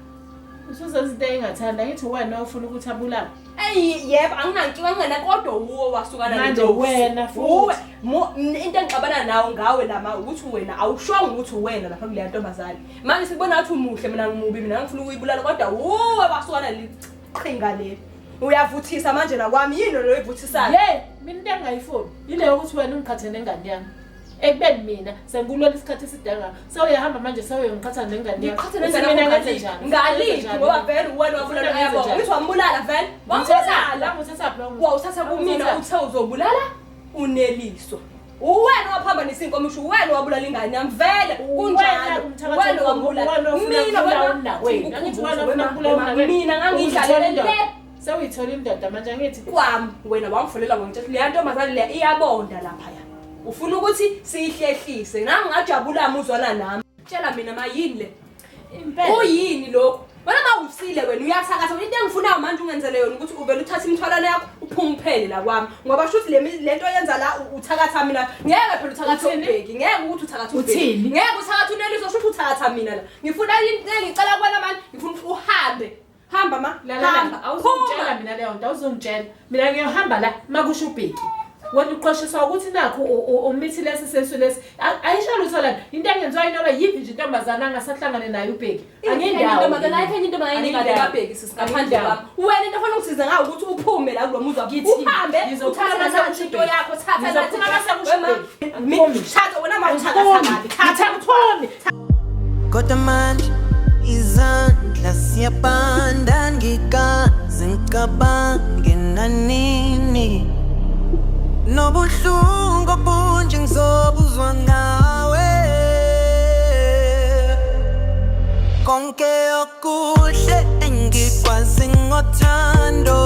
Usuzenza into engingathanda ngithi wena ofuna ukuthi abulawe. Eyi yebo anginankinga ngingena kodwa uwe wasukana Manje nentosi. wena futhi. Uwe into engixabana nawo ngawe lama ukuthi wena awushongo ukuthi uwena lapha kuleya ntombazane. Manje sikubona ngathi umuhle mina ngimubi mina ngifuna ukuyibulala kodwa uwe wasukana liqhinga leli. Uyavuthisa manje la kwami yini lo oyivuthisayo? Ye, mina into engingayifuni ile yokuthi wena ungiqhathe nengane yami. Ekubeni mina sengikulwela isikhathi eside kangaka. Sewuyahamba manje sewuyongiqhatha nengane yami. Ngiqhathe Uthi nengane mina yakho ngenze ngaliphi? njani? Ngaliphi ngoba vele uwena wabulala Ufuna ngenze uyabonga. njani? Ngithi wambulala vele. Wambulala. Wangithathaphi lo muthi? Wawuthatha kumina uthe uzobulala uneliso. Uwena waphambanisa inkomishi, uwena wabulala ingane yami vele kunjalo. Uwena wambulala. Mina wena mina ngangidlalele le Sewuyithola indoda manje angithi kwami wena wangifonela wangitshela leya ntombazane leya iyabonda laphaya. Ufuna ukuthi siyihlehlise. Nami ngajabula muzwana nami. Tshela mina ma yini le? impela Uyini lokho? Wena ma usile wena uyathakatha into engifunayo manje ungenzele yona ukuthi uvele uthathe imithwalane yakho uphume uphele la kwami ngoba shuthi le lento oyenza la uthakatha mina ngeke phela uthakathe Uthini? ubheki ngeke ukuthi uthakathe ubheki Uthini? ngeke uthakathe uneliso shuthi uthakatha mina la ngifuna yini ngicela kuwena manje ngifuna ukuthi uhambe hamba ma Lalela, hamba awuzongitshela phuma mina leyo nto awuzongitshela mina ngiyohamba la makusho ubheki wena uqoshiswa ukuthi nakho umithi lesi sesu lesi ayisho lutho lana into engenziwa yinoma yiphi nje intombazane angasahlangane naye ubheki angindawo intombazane ayikho enye intombazane Angindawo. ingane kabheki sisi ngaphandle Angindawo. kwami wena into ofuna ungisize ngayo ukuthi uphume la kulo muzi wakho Ngithini? uhambe Ngizophuma uthathe mase nansi kusho into ubheki. yakho thatha nansi Ngizophuma mase kusho Wema, ubheki. Angiphumi. thatha wena ma uthakatha kabi thatha Angithami. Kodwa manje izandla siyabanda ngikaze ngicabange nanini nobuhlungu obunje ngizobuzwa ngawe. Konke okuhle engikwazi ngothando.